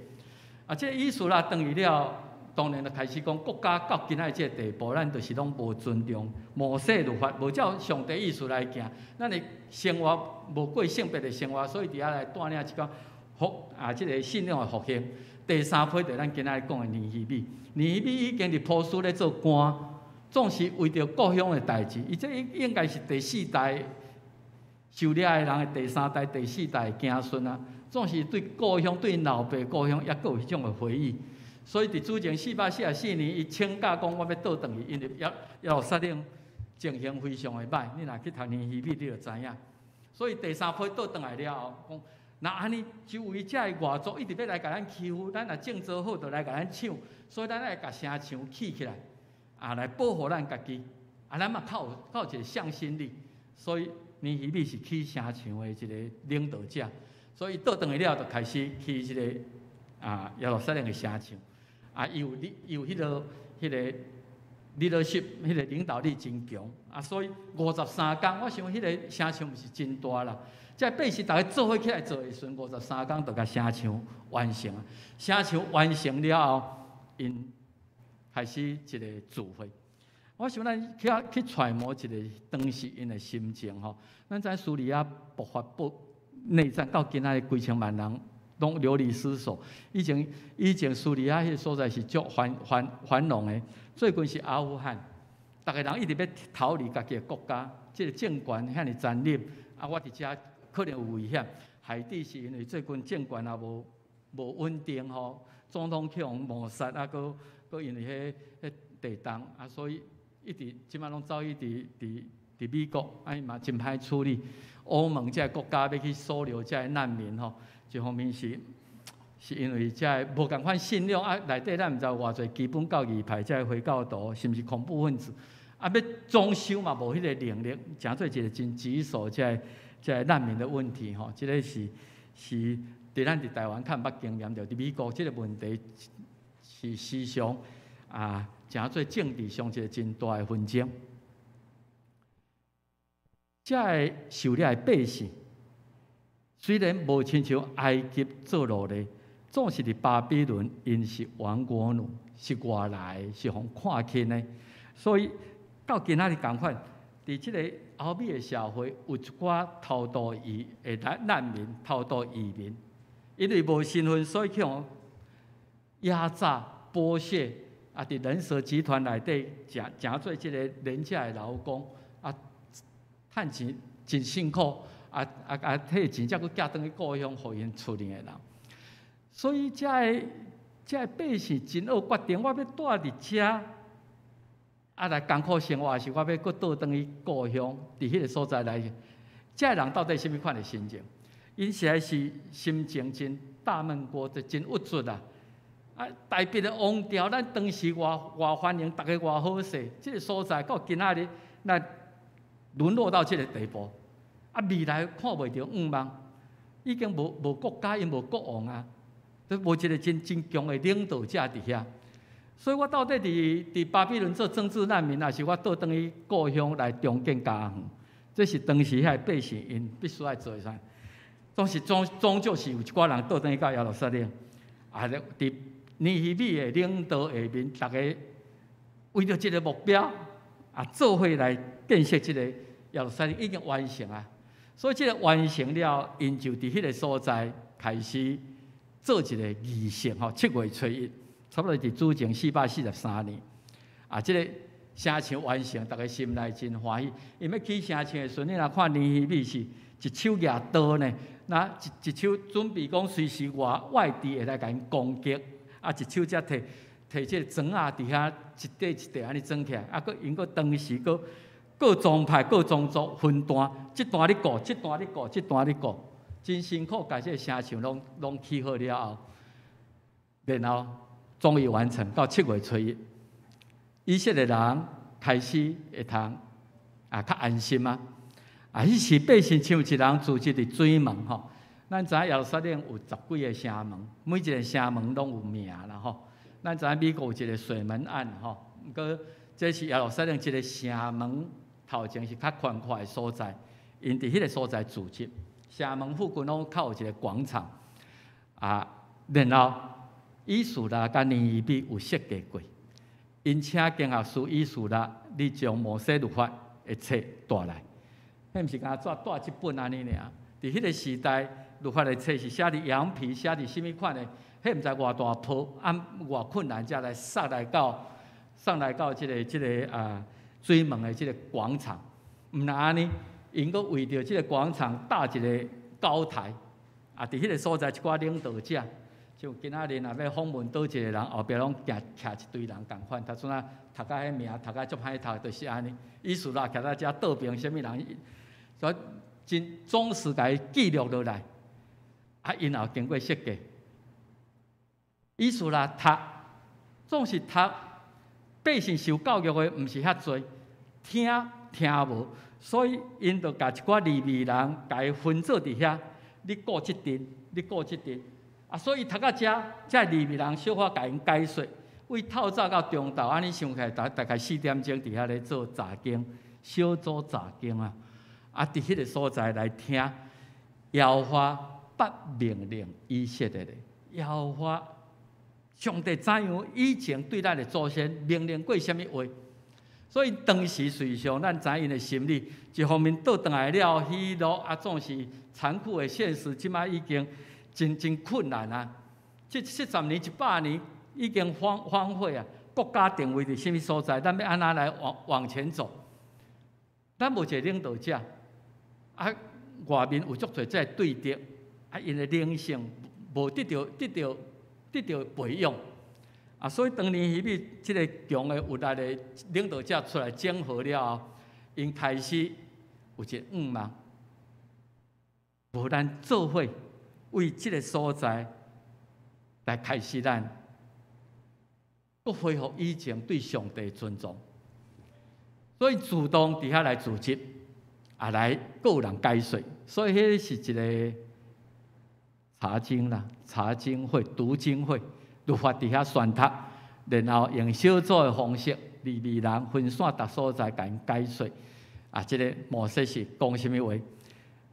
啊，這個以斯拉轉去了，當然就開始講國家到今仔這个地步，咱就是攏無尊重摩西律法，無照上帝意思來行，咱的生活無過聖別的生活，所以佇遐來帶領一個復啊，這个信仰的復興。第三批就咱今仔日講的尼希米，尼希米已經佇波斯咧做官，總是為著故鄉的代誌，伊這應該是第四代受掠的人的第三代、第四代的子孫啊，總是對故鄉、對老爸故鄉，猶閣有彼種的回憶。所以佇主前444年，伊請假講我欲倒轉去，因為耶路撒冷情形非常的䆀。你若去讀尼希米，你就知影。所以第三批倒轉來了後，講若按呢，周圍遮的外族一直欲來共咱欺負，咱若建造好，就來共咱搶，所以咱愛共城牆起起來，啊，來保護咱家己。啊，咱嘛較有一個向心力。所以尼希米是起城牆的一個領導者。所以倒轉去了，就開始起這个啊耶路撒冷的城牆。啊，伊有你有彼个 leadership，彼个領導力真強。啊，所以53工，我想彼个城牆毋是真大啦。這百姓逐家做伙起來做的時陣，五十三工就共城牆完成啊。城牆完成了後，𪜶開始一個聚會。我想咱去去揣摩一個當時𪜶的心情吼。咱知敘利亞爆發爆內戰到今仔日幾千萬人攏流離失所。以前敘利亞彼個所在是足繁榮的，最近是阿富汗，逐个人一直欲逃離家己的國家，這个政權遐爾殘忍，啊，我佇遮可能有危險。海地是因為最近政權也無穩定吼，總統去予謀殺啊，閣閣因為彼彼地動啊，所以一直這擺攏走去佇美國，啊伊嘛真歹處理。歐盟這个國家欲去收留這个難民吼，一方面是因為這個無仝款信仰啊，內底咱毋知有偌濟基本教義派這个回教徒是毋是恐怖分子，啊欲裝修嘛無彼個能力，誠做一個真棘手這个這个難民的問題吼，這个是佇咱佇台灣較毋捌經驗著，佇美國這個問題是時常啊，誠做政治上一個真大的紛爭。這个受掠的百姓，雖然無親像埃及做奴隸，總是佇巴比倫，𪜶是亡國奴，是外來的，是予看輕的。所以到今仔日仝款，佇這个歐美的社會，有一寡偷渡移的難民、偷渡移民，因為無身份，所以去予壓榨、剝削，啊！佇人蛇集團內底，誠做這个廉價的勞工，啊，趁錢真辛苦，啊啊啊！提錢才閣寄轉去故鄉，予𪜶厝裡的人。所以這个這个百姓真惡決定，我欲蹛佇遮，啊來艱苦生活，抑是我欲閣倒轉去故鄉，佇彼个所在來。這个人到底啥物款的心情？𪜶實在是心情真納悶過，就真鬱卒啊！啊，大筆的王朝，咱當時偌偌歡迎，逐家偌好勢，這个所在到今仔日，咱淪落到這个地步，啊，未來看袂著向望，已經無國家，𪜶無國王啊，都無一个真真強的領導者佇遐。所以我到底佇巴比倫做政治難民，抑是我倒轉去故鄉來重建家園？這是當時遐百姓𪜶必須愛做的啥？總是終究是有一寡人倒轉去到耶路撒冷，啊，佇尼希米的領導下面，逐家為著這个目標，啊，做伙來建設這個耶路撒冷已經完成啊。所以這个完成了，𪜶就佇彼个所在開始做一个儀式吼，7月初一，差不多佇主前443年。啊，這个城牆完成，逐家心內真歡喜。𪜶欲起城牆的時陣，你若看尼希米是一手舉刀呢，那一手準備講隨時外敵會來共𪜶攻擊，啊，一手才提提這个磚仔佇遐一塊一塊按呢裝起來，啊，閣𪜶閣當時閣各宗派各宗族分段，這段你顧，這段你顧，這段你顧，真辛苦，共這个城牆攏起好了後，然後終於完成到7月初一，以色列人開始會通啊較安心啊。啊，彼時百姓像一人聚集佇水門吼，咱知影耶路撒冷有十幾个城門，每一个城門攏有名啦吼。咱知影美國有一个水門案吼，毋過這是耶路撒冷一个城門頭前是較寬闊的所在，𪜶佇彼个所在聚集。城門附近攏較有一个廣場啊，然後以斯拉佮尼希米有設計過，𪜶請經學師以斯拉，你將摩西律法的冊帶來。彼毋是干焦紙帶一本按呢爾，佇彼个時代，律法的冊是寫佇羊皮，寫佇啥物款的？彼毋知偌大簿，啊偌困難，才來送來到這个啊水門的這个廣場。毋但按呢，𪜶閣為著這个廣場搭一个高台，啊，佇彼个所在一寡領導者，像今仔日若欲訪問佗一个人，後壁攏行徛一堆人仝款，頭先仔讀甲彼名讀甲足歹讀，就是按呢。以斯拉徛佇遮倒爿啥物人？所以真忠實共伊記錄落來，啊，𪜶也有經過設計。以斯拉讀，總是讀，百姓受教育的毋是遐濟，聽聽無，所以𪜶就共一寡利未人，共伊分做佇遐，你顧這陣，你顧這陣，啊，所以讀到遮，這利未人小可共𪜶解說，為透早到中晝，按呢想起來大概4點鐘佇遐咧做查經，小組查經啊。啊！佇彼个所在來聽耶和華頒命令以色列的耶和華上帝怎樣以前對咱的祖先命令過啥物話？所以當時隨上咱知𪜶的心理，一方面倒轉來了喜樂，啊，總是殘酷的現實，這擺已經真真困難啊！這70年、100年已經荒廢啊！國家定位佇啥物所在？咱欲按怎來往前走？咱無一个領導者。啊，外面有足濟這个對敵，啊，𪜶的靈性無得著培養。啊，所以當尼希米這个強的有力的領導者出來整合了後，𪜶開始有一個願望，無咱做伙為這个所在來開始咱，閣恢復以前對上帝尊重，所以自動佇遐來組織，啊來閣有人解說，所以彼是一个查經啦，查經會、讀經會。律法佇遐宣讀，然後用小組的方式，利未人分散逐所在，共𪜶解說。啊，這个摩西是講啥物話？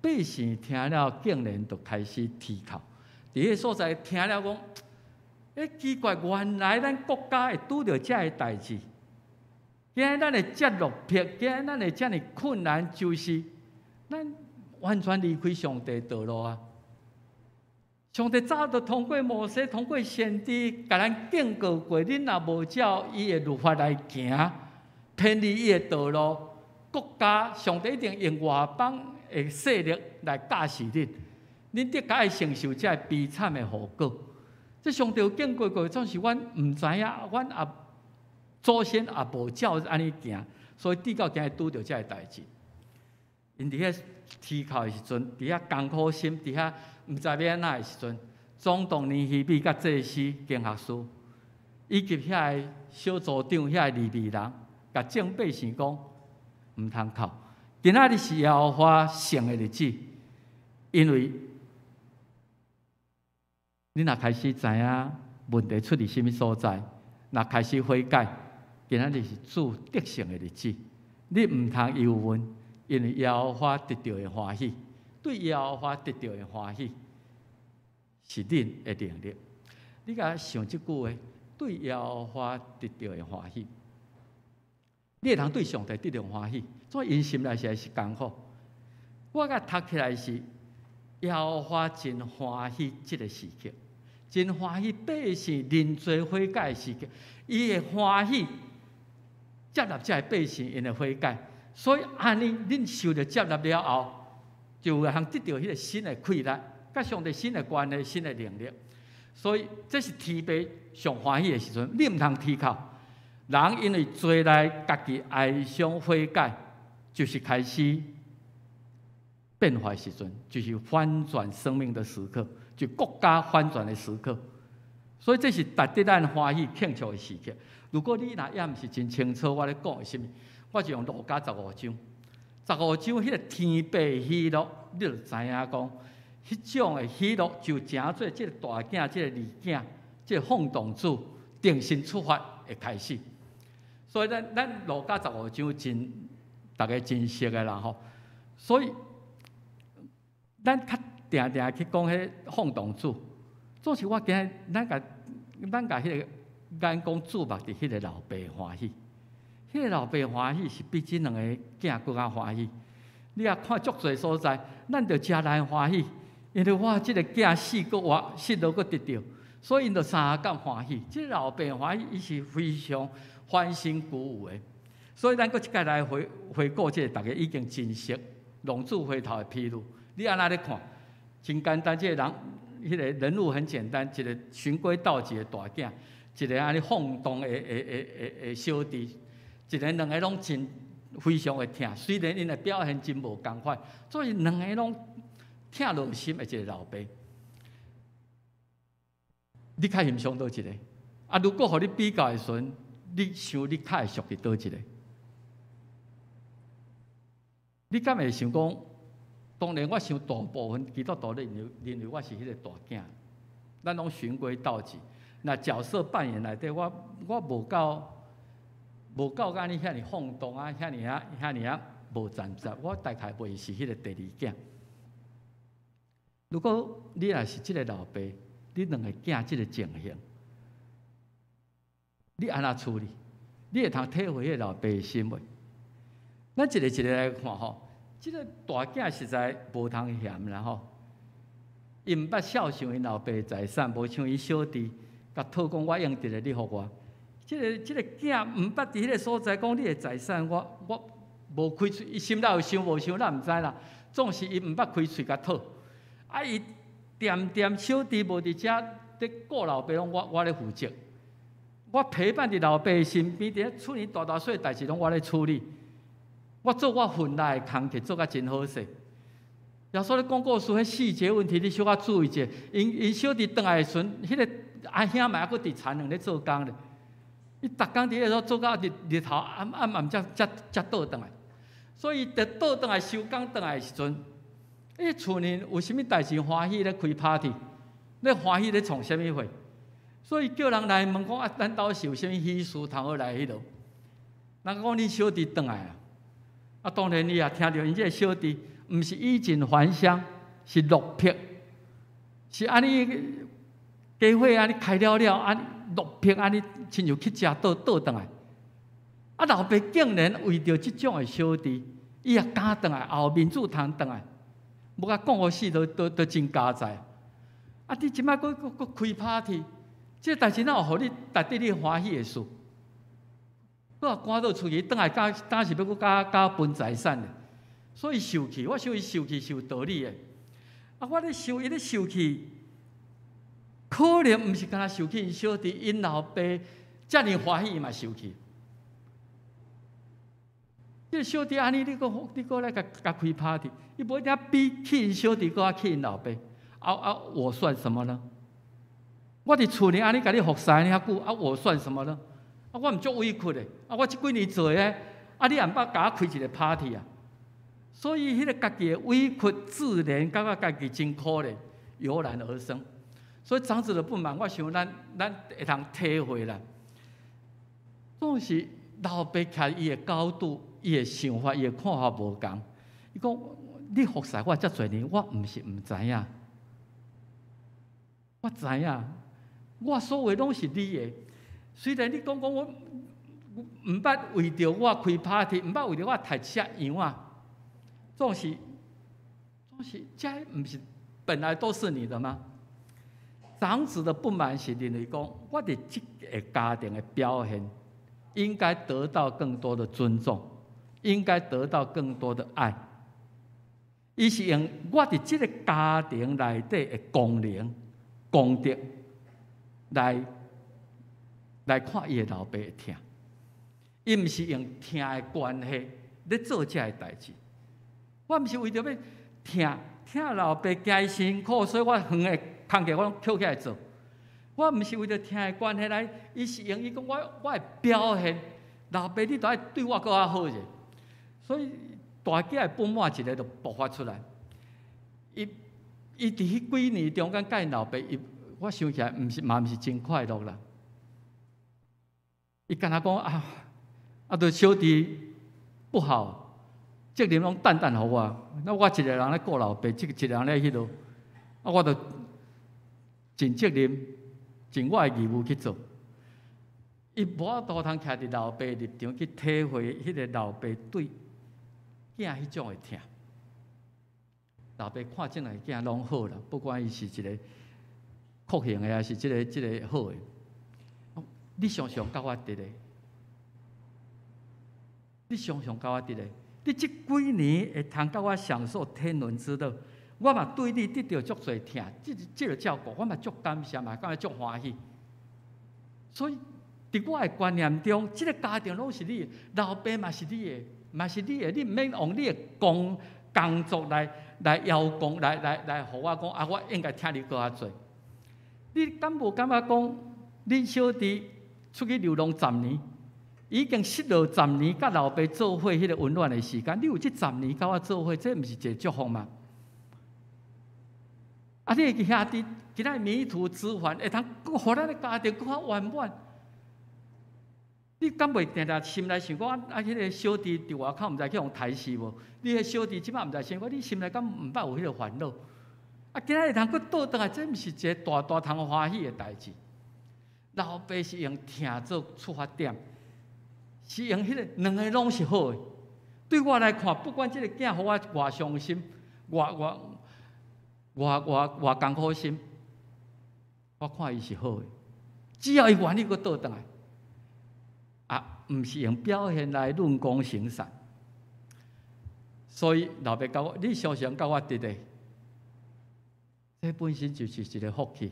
百姓聽了，竟然就開始啼哭。佇彼个所在聽了講，欸，奇怪，原來咱國家會拄著遮个代誌。今日咱會遮落魄，今日咱會遮爾困難，就是咱完全離開上帝道路啊！上帝早就通過摩西，通過先知，共咱警告過，恁若無照伊的律法來行，偏離伊的道路，國家上帝一定用外邦的勢力來教訓恁，恁的確會承受這个悲慘的後果。這上帝有警告過，總是阮毋知影，阮也祖先也無照按呢行，所以直到今日拄著這个代誌。𪜶佇遐啼哭的時陣，佇遐艱苦心，佇遐毋知欲按怎的時陣，總統尼希米佮祭司經學士，以及遐个小組長、遐个利未人，共眾百姓講，毋通哭。今仔日是耶和華聖的日子，因為恁若開始知影問題出佇啥物所在，若開始悔改，今仔日是主得勝的日子，你毋通憂鬱。因為耶和華得著的歡喜，對耶和華得著的歡喜是恁的能力。你共想這句話，對耶和華得著的歡喜，你會通對上帝得著歡喜，所以𪜶心內實在是艱苦。我共讀起來是耶和華真歡喜這个時刻，真歡喜百姓認罪悔改的時刻，伊會歡喜接納這个百姓𪜶的悔改。所以按呢，恁受著接納了後，就會通得著彼个新的氣力，佮上帝新的關係、新的能力。所以這是天父上歡喜的時陣，你毋通啼哭。人因為罪內家己哀傷悔改，就是開始變化的時陣，就是翻轉生命的時刻，就國家翻轉的時刻。所以這是值得咱歡喜慶祝的時刻。如果你若猶毋是真清楚我咧講的啥物，我就用路加十五章，十五章彼个天父喜樂，你就知影講，彼種的喜樂就成做這个大囝、這个二囝、這个放蕩子重新出發的開始。所以咱路加十五章真逐家真熟的啦吼。所以咱較定定去講彼放蕩子，總是我今日咱共彼个眼光注目佇彼个老爸歡喜。彼个老爸歡喜是比這兩个囝閣較歡喜。你若看足濟所在，咱就誠難歡喜，因為我這个囝死閣活，失落閣得著，所以𪜶就相共歡喜。這个老爸歡喜，伊是非常歡欣鼓舞的。所以咱閣一擺來回顧這个，逐家已經真熟，浪子回頭的譬喻。你按怎咧看？真簡單，這个人，彼个人物很簡單，一个循規蹈矩的大囝，一个按呢放蕩的小弟。一个兩个攏真非常的疼，雖然𪜶的表現真無仝款，所以兩个攏疼落心的一个老爸。你較欣賞佗一个？啊，如果予你比較的時陣，你想你較會屬於佗一个？你敢會想講？當然，我想大部分基督徒咧認為我是彼個大囝，咱攏循規蹈矩。若角色扮演內底，我無夠按呢遐爾放蕩啊，遐爾啊無站實，我大概袂是彼個第二囝。如果你若是這个老爸，你兩个囝這个情形，你按怎處理？你會通體會彼個老爸的心無？咱一个一个來看吼，這个大囝實在無通嫌啦吼。伊毋捌孝順𪜶老爸的財產，無像伊小弟，共討講我應得的，你予我。這个囝毋捌佇彼个所在講你的財產，我無開喙，伊心內有想無想，咱毋知啦。總是伊毋捌開喙共討。啊，伊恬恬小弟無佇遮咧顧老爸，攏我咧負責。我陪伴佇老爸身邊，佇咧處理大大細代誌，攏我咧處理。我做我份內的工課，做甲真好勢。耶穌咧講故事，彼細節問題，你小可注意者。𪜶𪜶小弟轉來的時陣，彼個阿兄嘛猶閣佇田園咧做工咧。伊逐工佇彼個做到日日頭暗暗暗，才才才倒轉來。所以，佇倒轉來收工轉來的時陣，伊厝裡有啥物代誌歡喜咧開 party，咧歡喜咧創啥物貨？所以叫人來問講啊，咱兜是有啥物喜事通好來彼落？人講恁小弟轉來啊！啊，當然伊也聽著𪜶這个小弟，毋是衣錦還鄉，是落魄，是按呢家伙按呢開了了，按落魄按呢，親像乞食倒倒轉來。啊，老爸竟然為著這種的小弟，伊也敢轉來，後面子通轉來，無共講予死都都都真佳哉。啊，你這擺閣閣閣開 party，這个代誌哪有予你值得你歡喜的事？閣予趕倒出去，轉來敢敢是欲閣共共分財產的？所以受氣，我想伊受氣是有道理的。啊，我咧想伊咧受氣，可能毋是干焦受氣𪜶小弟，𪜶老爸遮爾歡喜，伊嘛受氣。這个小弟按呢，你閣你閣來共共開 party，伊無一定比氣𪜶小弟閣較氣𪜶老爸。啊啊，我算什麼呢？我佇厝裡按呢共你服侍按呢遐久，啊，我算什麼呢？啊，我毋足委屈的，啊，我這幾年做的，啊，你也毋捌共我開一个 party 啊？所以，彼个家己的委屈自憐，感覺家己真可憐，油然而生。所以長子的不滿，我想咱咱會通體會啦。總是老爸徛伊的高度，伊的想法，伊的看法無仝。伊講：你服侍我遮濟年，我毋是毋知影，我知影，我所有攏是你的。雖然你講講我毋捌為著我開 party，毋捌為著我刣一隻羊仔，總是總是，這毋是本來都是你的嗎？長子的不滿是認為講，我佇這个家庭的表現，應該得到更多的尊重，應該得到更多的愛。伊是用我佇這个家庭內底的功能、功德來來看伊的老爸的疼。伊毋是用疼的關係咧做這个代誌。我毋是為著欲疼疼老爸驚伊辛苦，所以我園的工課我攏抾起來做。我毋是為著疼的關係來，伊是用伊講我我的表現，老爸你著愛對我閣較好者。所以大囝的不滿一个就爆發出來。伊伊佇彼幾年中間佮𪜶老爸，伊我想起來毋是嘛毋是真快樂啦。伊敢若講啊，啊，著小弟不好，責任攏擔擔予我，那我一个人咧顧老爸，這一个人咧彼落，啊，我著盡責任，盡我的義務去做。伊無法度通徛佇老爸立場去體會彼个老爸對囝彼種的疼。老爸看這兩个囝攏好啦，不管伊是一个酷刑的，還是這个這个好的。你常常佮我佇咧，你常常佮我佇咧，你這幾年會通佮我享受天倫之樂，我嘛對你得著足濟疼，這這个照顧，我嘛足感謝嘛，感覺足歡喜。所以，佇我的觀念中，這个家庭攏是你的，老爸嘛是你的，嘛是你的，你毋免用你的工工作來來邀功，來來來，予我講啊，我應該疼你閣較濟。你敢無感覺講，恁小弟出去流浪十年，已經失落十年，佮老爸做伙彼个溫暖的時間，你有這十年佮我做伙，這毋是一个祝福嗎？啊，你的兄弟今仔迷途知返，會通閣予咱的家庭閣較圓滿。你敢袂定定心內想講啊？彼个小弟佇外口毋知去予刣死無？你彼小弟這擺毋知生活，你心內敢毋捌有彼个煩惱？啊，今仔會通閣倒轉來，這毋是一个大大通歡喜的代誌。老爸是用疼做出發點，是用彼个兩個攏是好的。對我來看，不管這个囝予我偌傷心，偌偌偌偌偌艱苦心，我看伊是好的。只要伊願意閣倒轉來，啊，毋是用表現來論功行賞。所以老爸共我，你常常佮我佇咧，這本身就是一个福氣，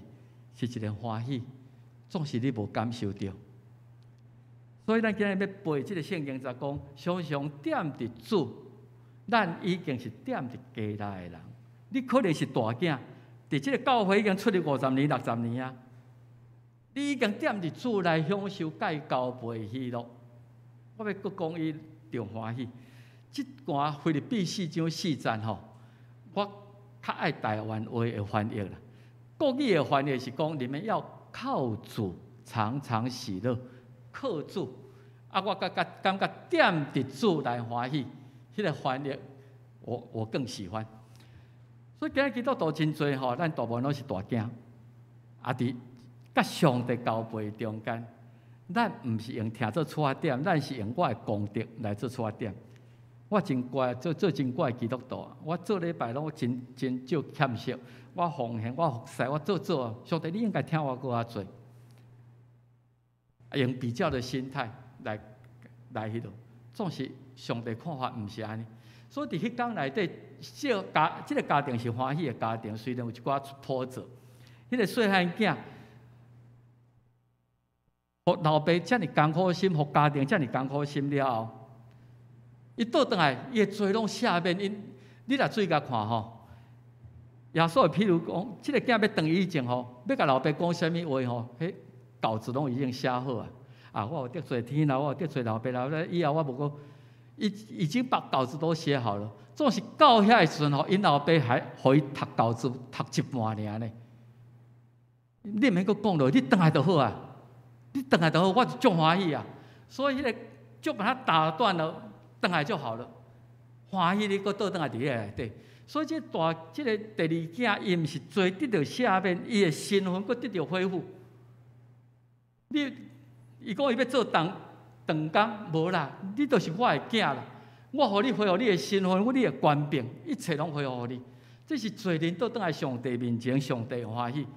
是一个歡喜，總是你無感受著。所以咱今日欲背這个聖經就講，常常踮佇主，咱已經是踮佇家內的人。你可能是大囝，佇這个教會已經出入50年、60年啊，你已經踮佇主內享受佮伊交陪喜樂。我欲閣講伊著歡喜。這段腓立比四章四節吼，我較愛台灣話的翻譯啦。國語的翻譯是講，你們要靠主常常喜樂，靠主。啊，我感覺感覺踮佇主來歡喜，彼個翻譯我更喜歡。所以今日基督徒真濟吼，咱大部分攏是大囝，啊，佇佮上帝交陪中間，咱毋是用疼做出發點，咱是用我的功德來做出發點。我真乖，做做真乖基督徒。我做禮拜攏真真少欠席，我奉獻，我服侍，我做做。上帝，你應該疼我閣較濟。用比較的心態來來彼落，總是上帝看法毋是按呢。所以佇彼工內底，這家這个家庭是歡喜的家庭，雖然有一寡波折。彼个細漢囝，予老爸遮爾艱苦心，予家庭遮爾艱苦心了後，伊倒轉來，伊的罪攏赦免。𪜶你若注意共看吼，耶穌譬如講，這个囝欲轉以前吼，欲共老爸講啥物話吼，彼稿子攏已經寫好啊。啊，我有得罪天啦，我有得罪老爸啦，以後我無閣，伊已經把稿子都寫好了。總是到遐的時陣吼，𪜶老爸還予伊讀稿子讀一半爾呢。你毋免閣講落，你轉來就好啊。你轉來就好，我就足歡喜啊。所以彼个就把它打斷了，轉來就好了。歡喜你閣倒轉來佇彼內底。所以這大這个第二囝，伊毋是罪得著赦免，伊的身份閣得著恢復。你伊講伊欲做長長工，無啦，你就是我的囝啦。我予你恢復你的身份，你的權柄，一切攏恢復予你。這是罪人倒轉來上帝面前，上帝歡喜。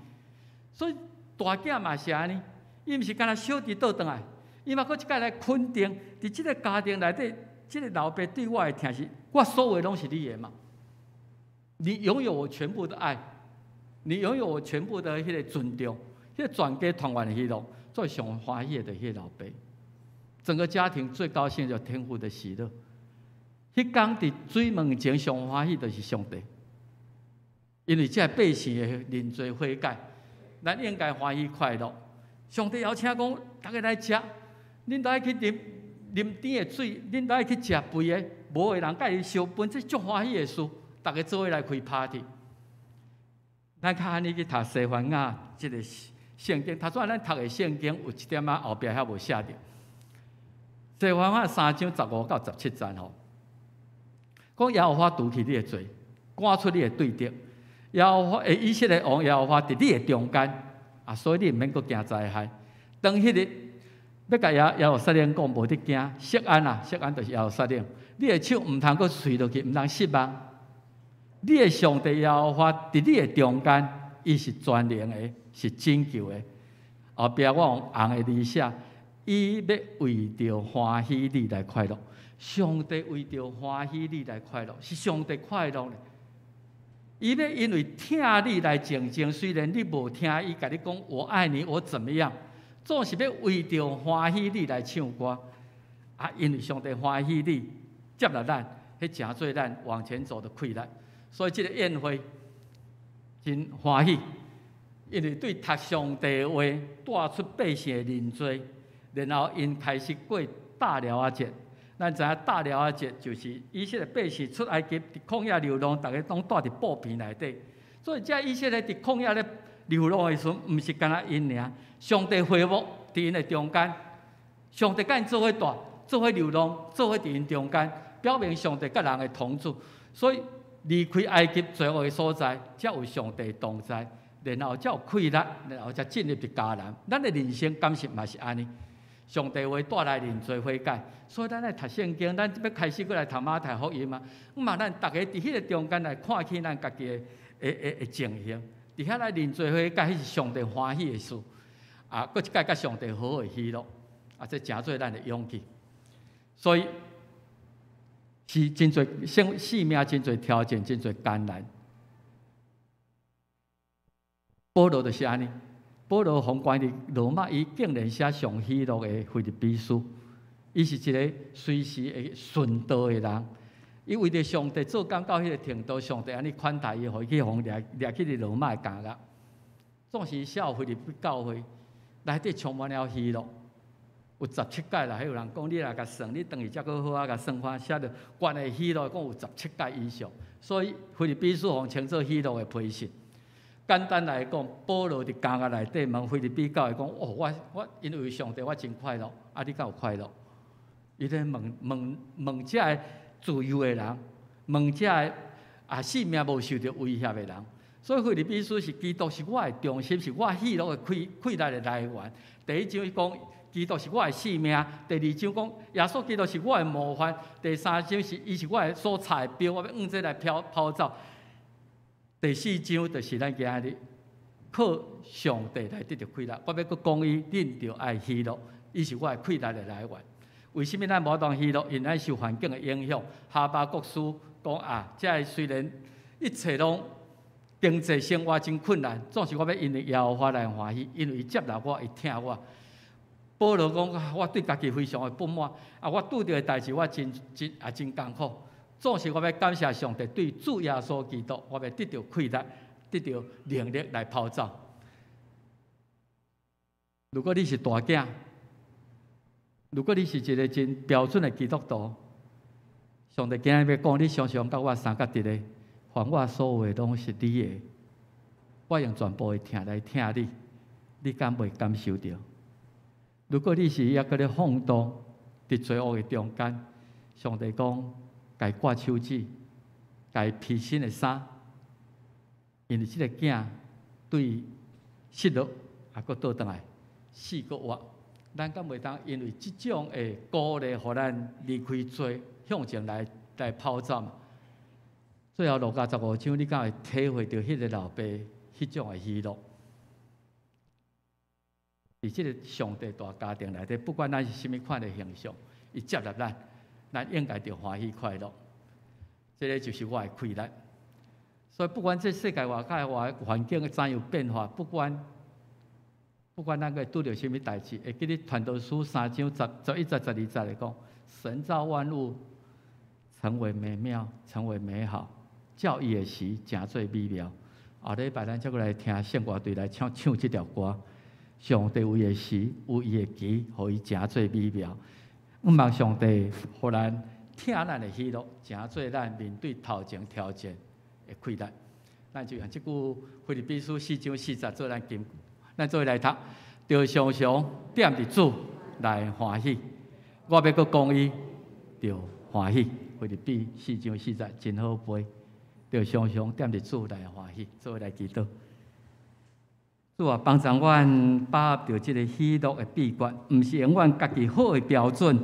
所以大囝嘛是按呢，伊毋是干焦小弟倒轉來，伊嘛閣一擺來肯定，佇這个家庭內底，這个老爸對我的疼是，我所有攏是你的嘛。你擁有我全部的愛，你擁有我全部的彼個尊重，彼個全家團圓的喜樂，最上歡喜的就是彼個老爸。整個家庭最高興就天父的喜樂。彼工佇水門前上歡喜就是上帝，因為這百姓的認罪悔改，咱應該歡喜快樂。上帝邀請講，逐家來食，恁都愛去啉啉甜的水，恁都愛去食肥的，無的人佮伊相分，這足歡喜的事。逐家做伙來開 party。咱較按呢去讀西番雅這个聖經，頭先咱讀的聖經有一點仔後壁遐無寫著。西番雅3章15到17節吼，講耶和華除去你的罪，趕出你的對敵。耶和華的以色列王耶和華佇你的中間，啊，所以你毋免閣驚災害。當彼日欲共耶耶路撒冷講，無得驚，錫安啊，錫安就是耶路撒冷，你的手毋通閣垂落去，毋通失望。你的上帝耶和華佇你的中間，伊是全能的，是拯救的。後壁我用紅的字寫，伊欲為著歡喜你來快樂。上帝為著歡喜你來快樂，是上帝快樂咧。伊欲因為疼你來靜靜，雖然你無聽伊共你講我愛你，我怎麼樣，總是欲為著歡喜你來唱歌。啊，因為上帝歡喜你，接納咱，彼成做咱往前走的氣力。所以這个宴會真歡喜，因為對讀上帝話帶出百姓的認罪，然後𪜶開始過大寮仔節。咱知影大寮仔節就是以色列百姓出埃及佇曠野流浪，逐家攏蹛佇布棚內底。所以這以色列佇曠野咧流浪的時陣，毋是干焦𪜶爾，上帝會幕佇𪜶的中間，上帝佮𪜶做伙蹛，做伙流浪，做伙佇𪜶中間，表明上帝佮人的同住。所以離開埃及罪惡的所在，才有上帝同在，然後才有氣力，然後才進入佇迦南。咱的人生敢是嘛是按呢？上帝話帶來認罪悔改，所以咱愛讀聖經，咱欲開始閣來讀馬太福音啊。嘛，咱逐家佇彼个中間來看見咱家己的的的的情形，佇遐來認罪悔改，彼是上帝歡喜的事。啊，閣一擺佮上帝好好的喜樂，啊，這成做咱的勇氣。所以是真濟生生命真濟挑戰，真濟艱難。保羅就是按呢，保羅予關佇羅馬，伊竟然寫上喜樂的腓立比書。伊是一个隨時會順道的人，伊為著上帝做工到彼个程度，上帝按呢款待伊，予伊去予掠掠去佇羅馬的監獄。總是寫予腓立比教會內底充滿了喜樂。有十七擺啦，彼有人講你若共算，你轉去才閣好啊，共算看寫著關於喜樂，講有十七擺以上。所以腓立比書予稱做喜樂的批信。簡單來講，保羅佇監獄內底問腓立比教會講：哦，我因為上帝我真快樂，啊，你敢有快樂？伊咧問問問這个自由的人，問這个啊性命無受著威脅的人。所以腓立比書是基督是我的中心，是我喜樂的氣氣力的來源。第一章講基督是我的性命，第二章講耶穌基督是我的模範，第三章是伊是我的所插的標，我欲用這來飄跑走。第四章就是咱今仔日靠上帝來得著氣力。我欲閣講伊，恁著愛喜樂，伊是我的氣力的來源。為啥物咱無法度喜樂？因為咱受環境的影響。哈巴谷書講啊，這个雖然一切攏經濟生活真困難，總是我欲因為耶和華來歡喜，因為伊接納我，伊疼我。保羅講，我對家己非常的不滿，啊，我拄著的代誌我真真也真艱苦。總是我欲感謝上帝，對主耶穌基督，我欲得著氣力，得著能力來跑走。如果你是大囝，如果你是一個真標準的基督徒，上帝今日欲講，你常常佮我相佮佇咧，凡我所有的攏是你的，我用全部的疼來疼你，你敢袂感受著？如果你是猶閣咧放蕩佇罪惡的中間，上帝講，共伊掛手指，共伊披新的衫，因為這个囝對失落，猶閣倒轉來，死閣活。咱敢袂當因為這種的鼓勵，予咱離開罪，向前來來跑走嘛？最後路加十五章，你敢會體會著彼个老爸彼種的喜樂？佇這个上帝大家庭內底，不管咱是啥物款的形象，伊接納咱，咱應該著歡喜快樂。這个就是我的氣力。所以不管這世界外口外環境怎樣變化，不管咱會拄著啥物代誌，會記得傳道書三章十一節、十二節來講，神造萬物，成為美妙，成為美好，照伊的時成做美妙。後禮拜咱才閣來聽聖歌隊來唱唱這條歌。上帝有伊的時，有伊的期，予伊成做美妙。向望上帝，予咱疼咱的喜樂，成做咱面對頭前挑戰的氣力。咱就用這句腓立比書四章四節做咱金句。咱做伙來讀，著常常踮佇主內歡喜。我欲閣講伊，著歡喜。腓立比四章四節真好背，著常常踮佇主內歡喜，做伙來祈禱。主啊，幫助阮把握著這个喜樂的秘訣，毋是用阮家己好的標準，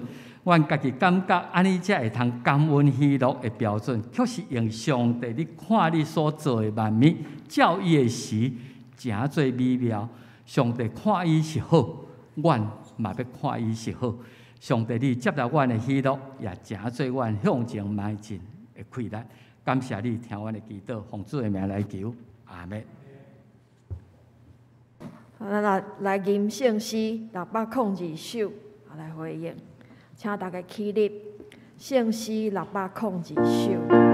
阮家己感覺按呢才會通感恩喜樂的標準，卻是用上帝你看你所做的萬物，照伊的時，成做美妙。上帝看伊是好，阮嘛欲看伊是好。上帝，你接納阮的喜樂，也成做阮向前邁進的氣力。感謝你聽阮的祈禱，奉主的名來求，阿們。咱來來吟聖詩602首來回應，請大家起立。聖詩602首。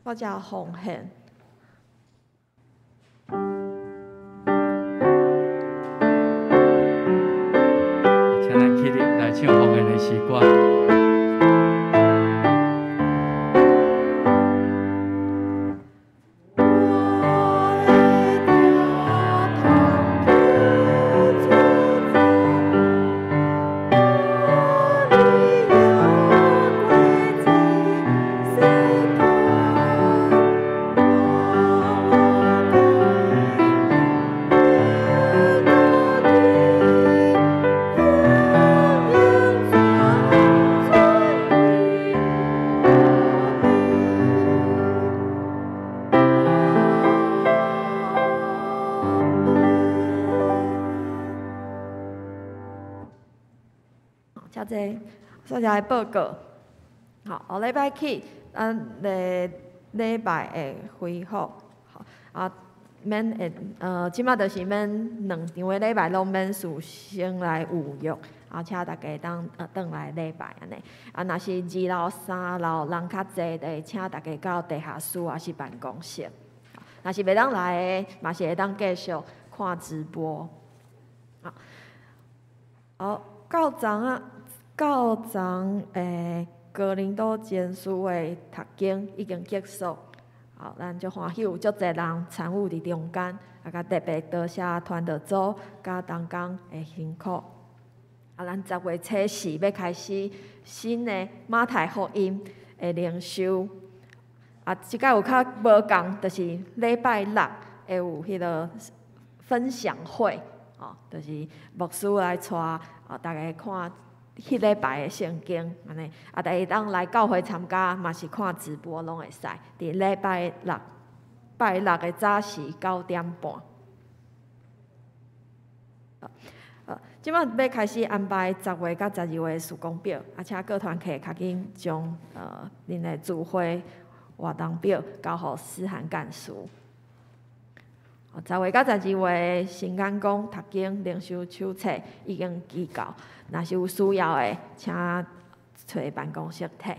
我遮奉獻。請咱起立來唱奉獻的詩歌。遮濟，煞來報告。好，後禮拜起，咱禮禮拜會恢復。好，啊，免會，這馬就是免兩場的禮拜攏免事先來預約，啊，請大家會當轉來禮拜按呢。啊，若是二樓、三樓人較濟，就會請大家到地下室抑是辦公室。若是袂當來的，嘛是會當繼續看直播。好，到昨仔，到昨哥林多前書的讀經已經結束。好，咱足歡喜有足濟人參與佇中間，啊，佮特別多謝團道組佮同工的辛苦。啊，咱十月初四欲開始新的馬太福音的靈修。啊，這擺有較無仝，就是禮拜六會有彼个分享會，哦，就是牧師來帶啊，大家看彼禮拜的聖經，按呢，啊，大家會當來教會參加，嘛是看直播攏會使。佇禮拜六，拜六的早時9點半。這擺欲開始安排十月佮12月的事工表，啊，請各團體較緊將恁的聚會活動表交予思涵幹事。十月佮12月新眼光讀經靈修手冊已經寄到，若是有需要的，請揣辦公室提。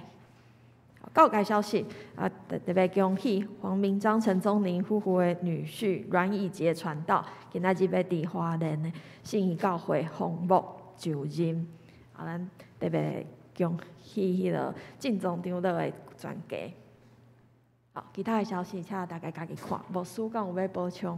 告解消息，啊，特特別恭喜黃明章、陳宗寧夫婦的女婿阮義傑傳道，今仔日欲佇花蓮的信義教會奉牧就任。啊，咱特別恭喜彼个正宗長老的全家。好，其他的消息，請大家家己看。牧師敢有欲補充？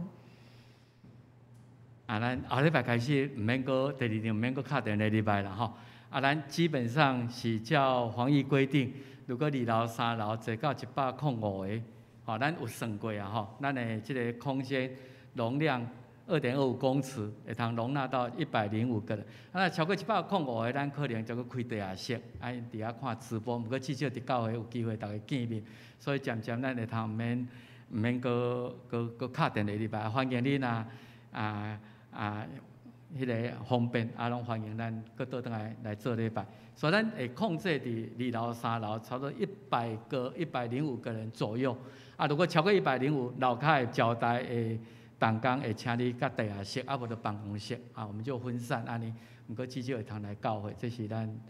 啊，咱後禮拜開始毋免閣第二場毋免閣敲電話入來啦吼。啊，咱基本上是照防疫規定，如果二樓、三樓坐到105個，吼，咱有算過啊吼，咱的這个空間容量2.25公尺，會通容納到105個人。啊，若超過105個，咱可能就閣開地下室，啊，𪜶佇遐看直播。毋過至少佇教會有機會逐家見面，所以漸漸咱會通毋免閣閣閣敲電話入來，歡迎恁啊啊啊！彼个方便，啊，攏歡迎咱閣倒轉來來做禮拜。所以咱會控制佇二樓、三樓，差不多100個、105個人左右。啊，如果超過105，樓跤的招待的同工會請你佮地下室，啊無就辦公室，啊，我們就分散按呢。毋過至少會通來教會，這是咱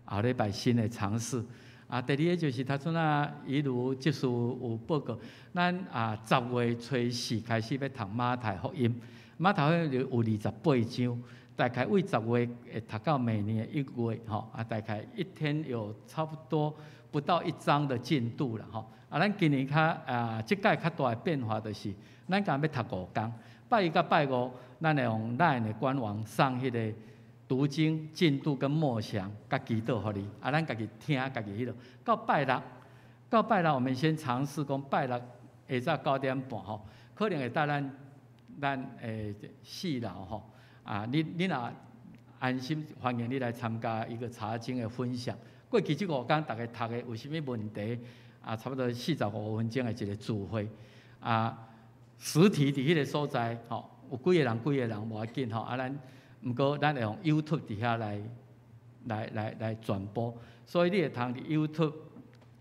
後禮拜新的嘗試。啊，第二个就是頭拄仔一如執事有報告，咱啊十月初四開始欲讀馬太福音。馬太福音有28章，大概為十月會讀到明年的1月吼，啊，大概一天有差不多不到一章的進度啦吼。啊，咱今年較啊，這擺較大的變化就是，咱今欲讀五工，拜一佮拜五，咱會用 LINE 的官網上彼个讀經進度跟默想，佮祈禱予你，啊，咱家己聽，家己彼落。到拜六，到拜六，我們先嘗試講拜六下晝9點半吼，可能會帶咱。咱四樓吼，啊，你若安心，歡迎你來參加一個查經的分享。過去這五工，逐家讀的有啥物問題？啊，差不多45分鐘的一個聚會。啊，實體佇彼个所在，吼，有幾个人，幾个人無要緊吼。啊，咱毋過咱會用 YouTube 佇遐來轉播，所以你會通佇 YouTube，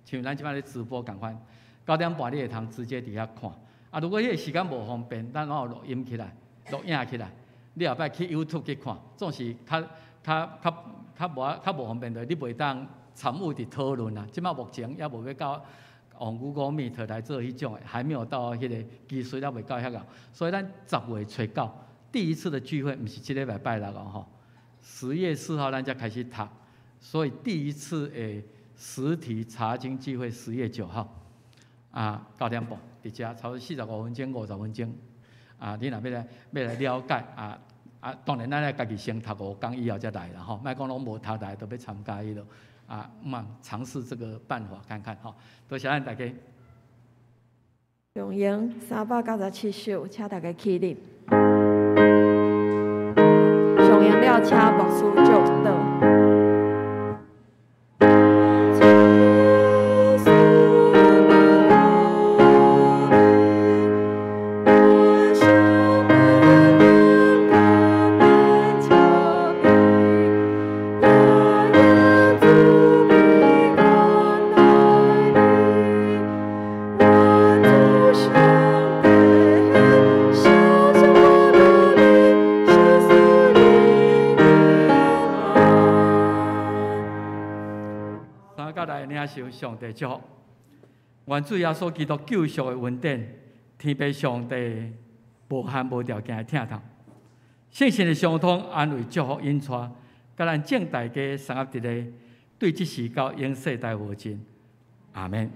像咱這擺咧直播仝款，9點半你會通直接佇遐看。啊，如果彼个時間無方便，咱攏有錄音起來、錄影起來，你後擺去 YouTube 去看，總是較較較較無較無方便的，你袂當參與佇討論啊。這擺目前猶無欲到用 Google Meet 來做彼種的，還沒有到彼个技術猶未到遐個，所以咱10月初9第一次的聚會，毋是這禮拜拜六哦吼，10月4號咱才開始讀，所以第一次的實體查經聚會10月9號啊9點半，佇遮差不多45分鐘、50分鐘啊，你若欲來了解啊。啊，當然咱愛家己先讀5講以後才來啦吼，莫講攏無讀來就欲參加彼落，啊，嘛嘗試這個辦法看看吼。多謝咱大家。長瑩397首，請大家起立。上完了，請牧師祝禱。上帝祝福，願主耶穌基督救贖的恩典，天父上帝無限無條件的疼痛，聖神的相通安慰祝福引帶，佮咱眾大家相合佇咧，對這時到永世代無盡。阿們。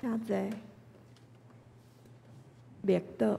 請坐，默禱。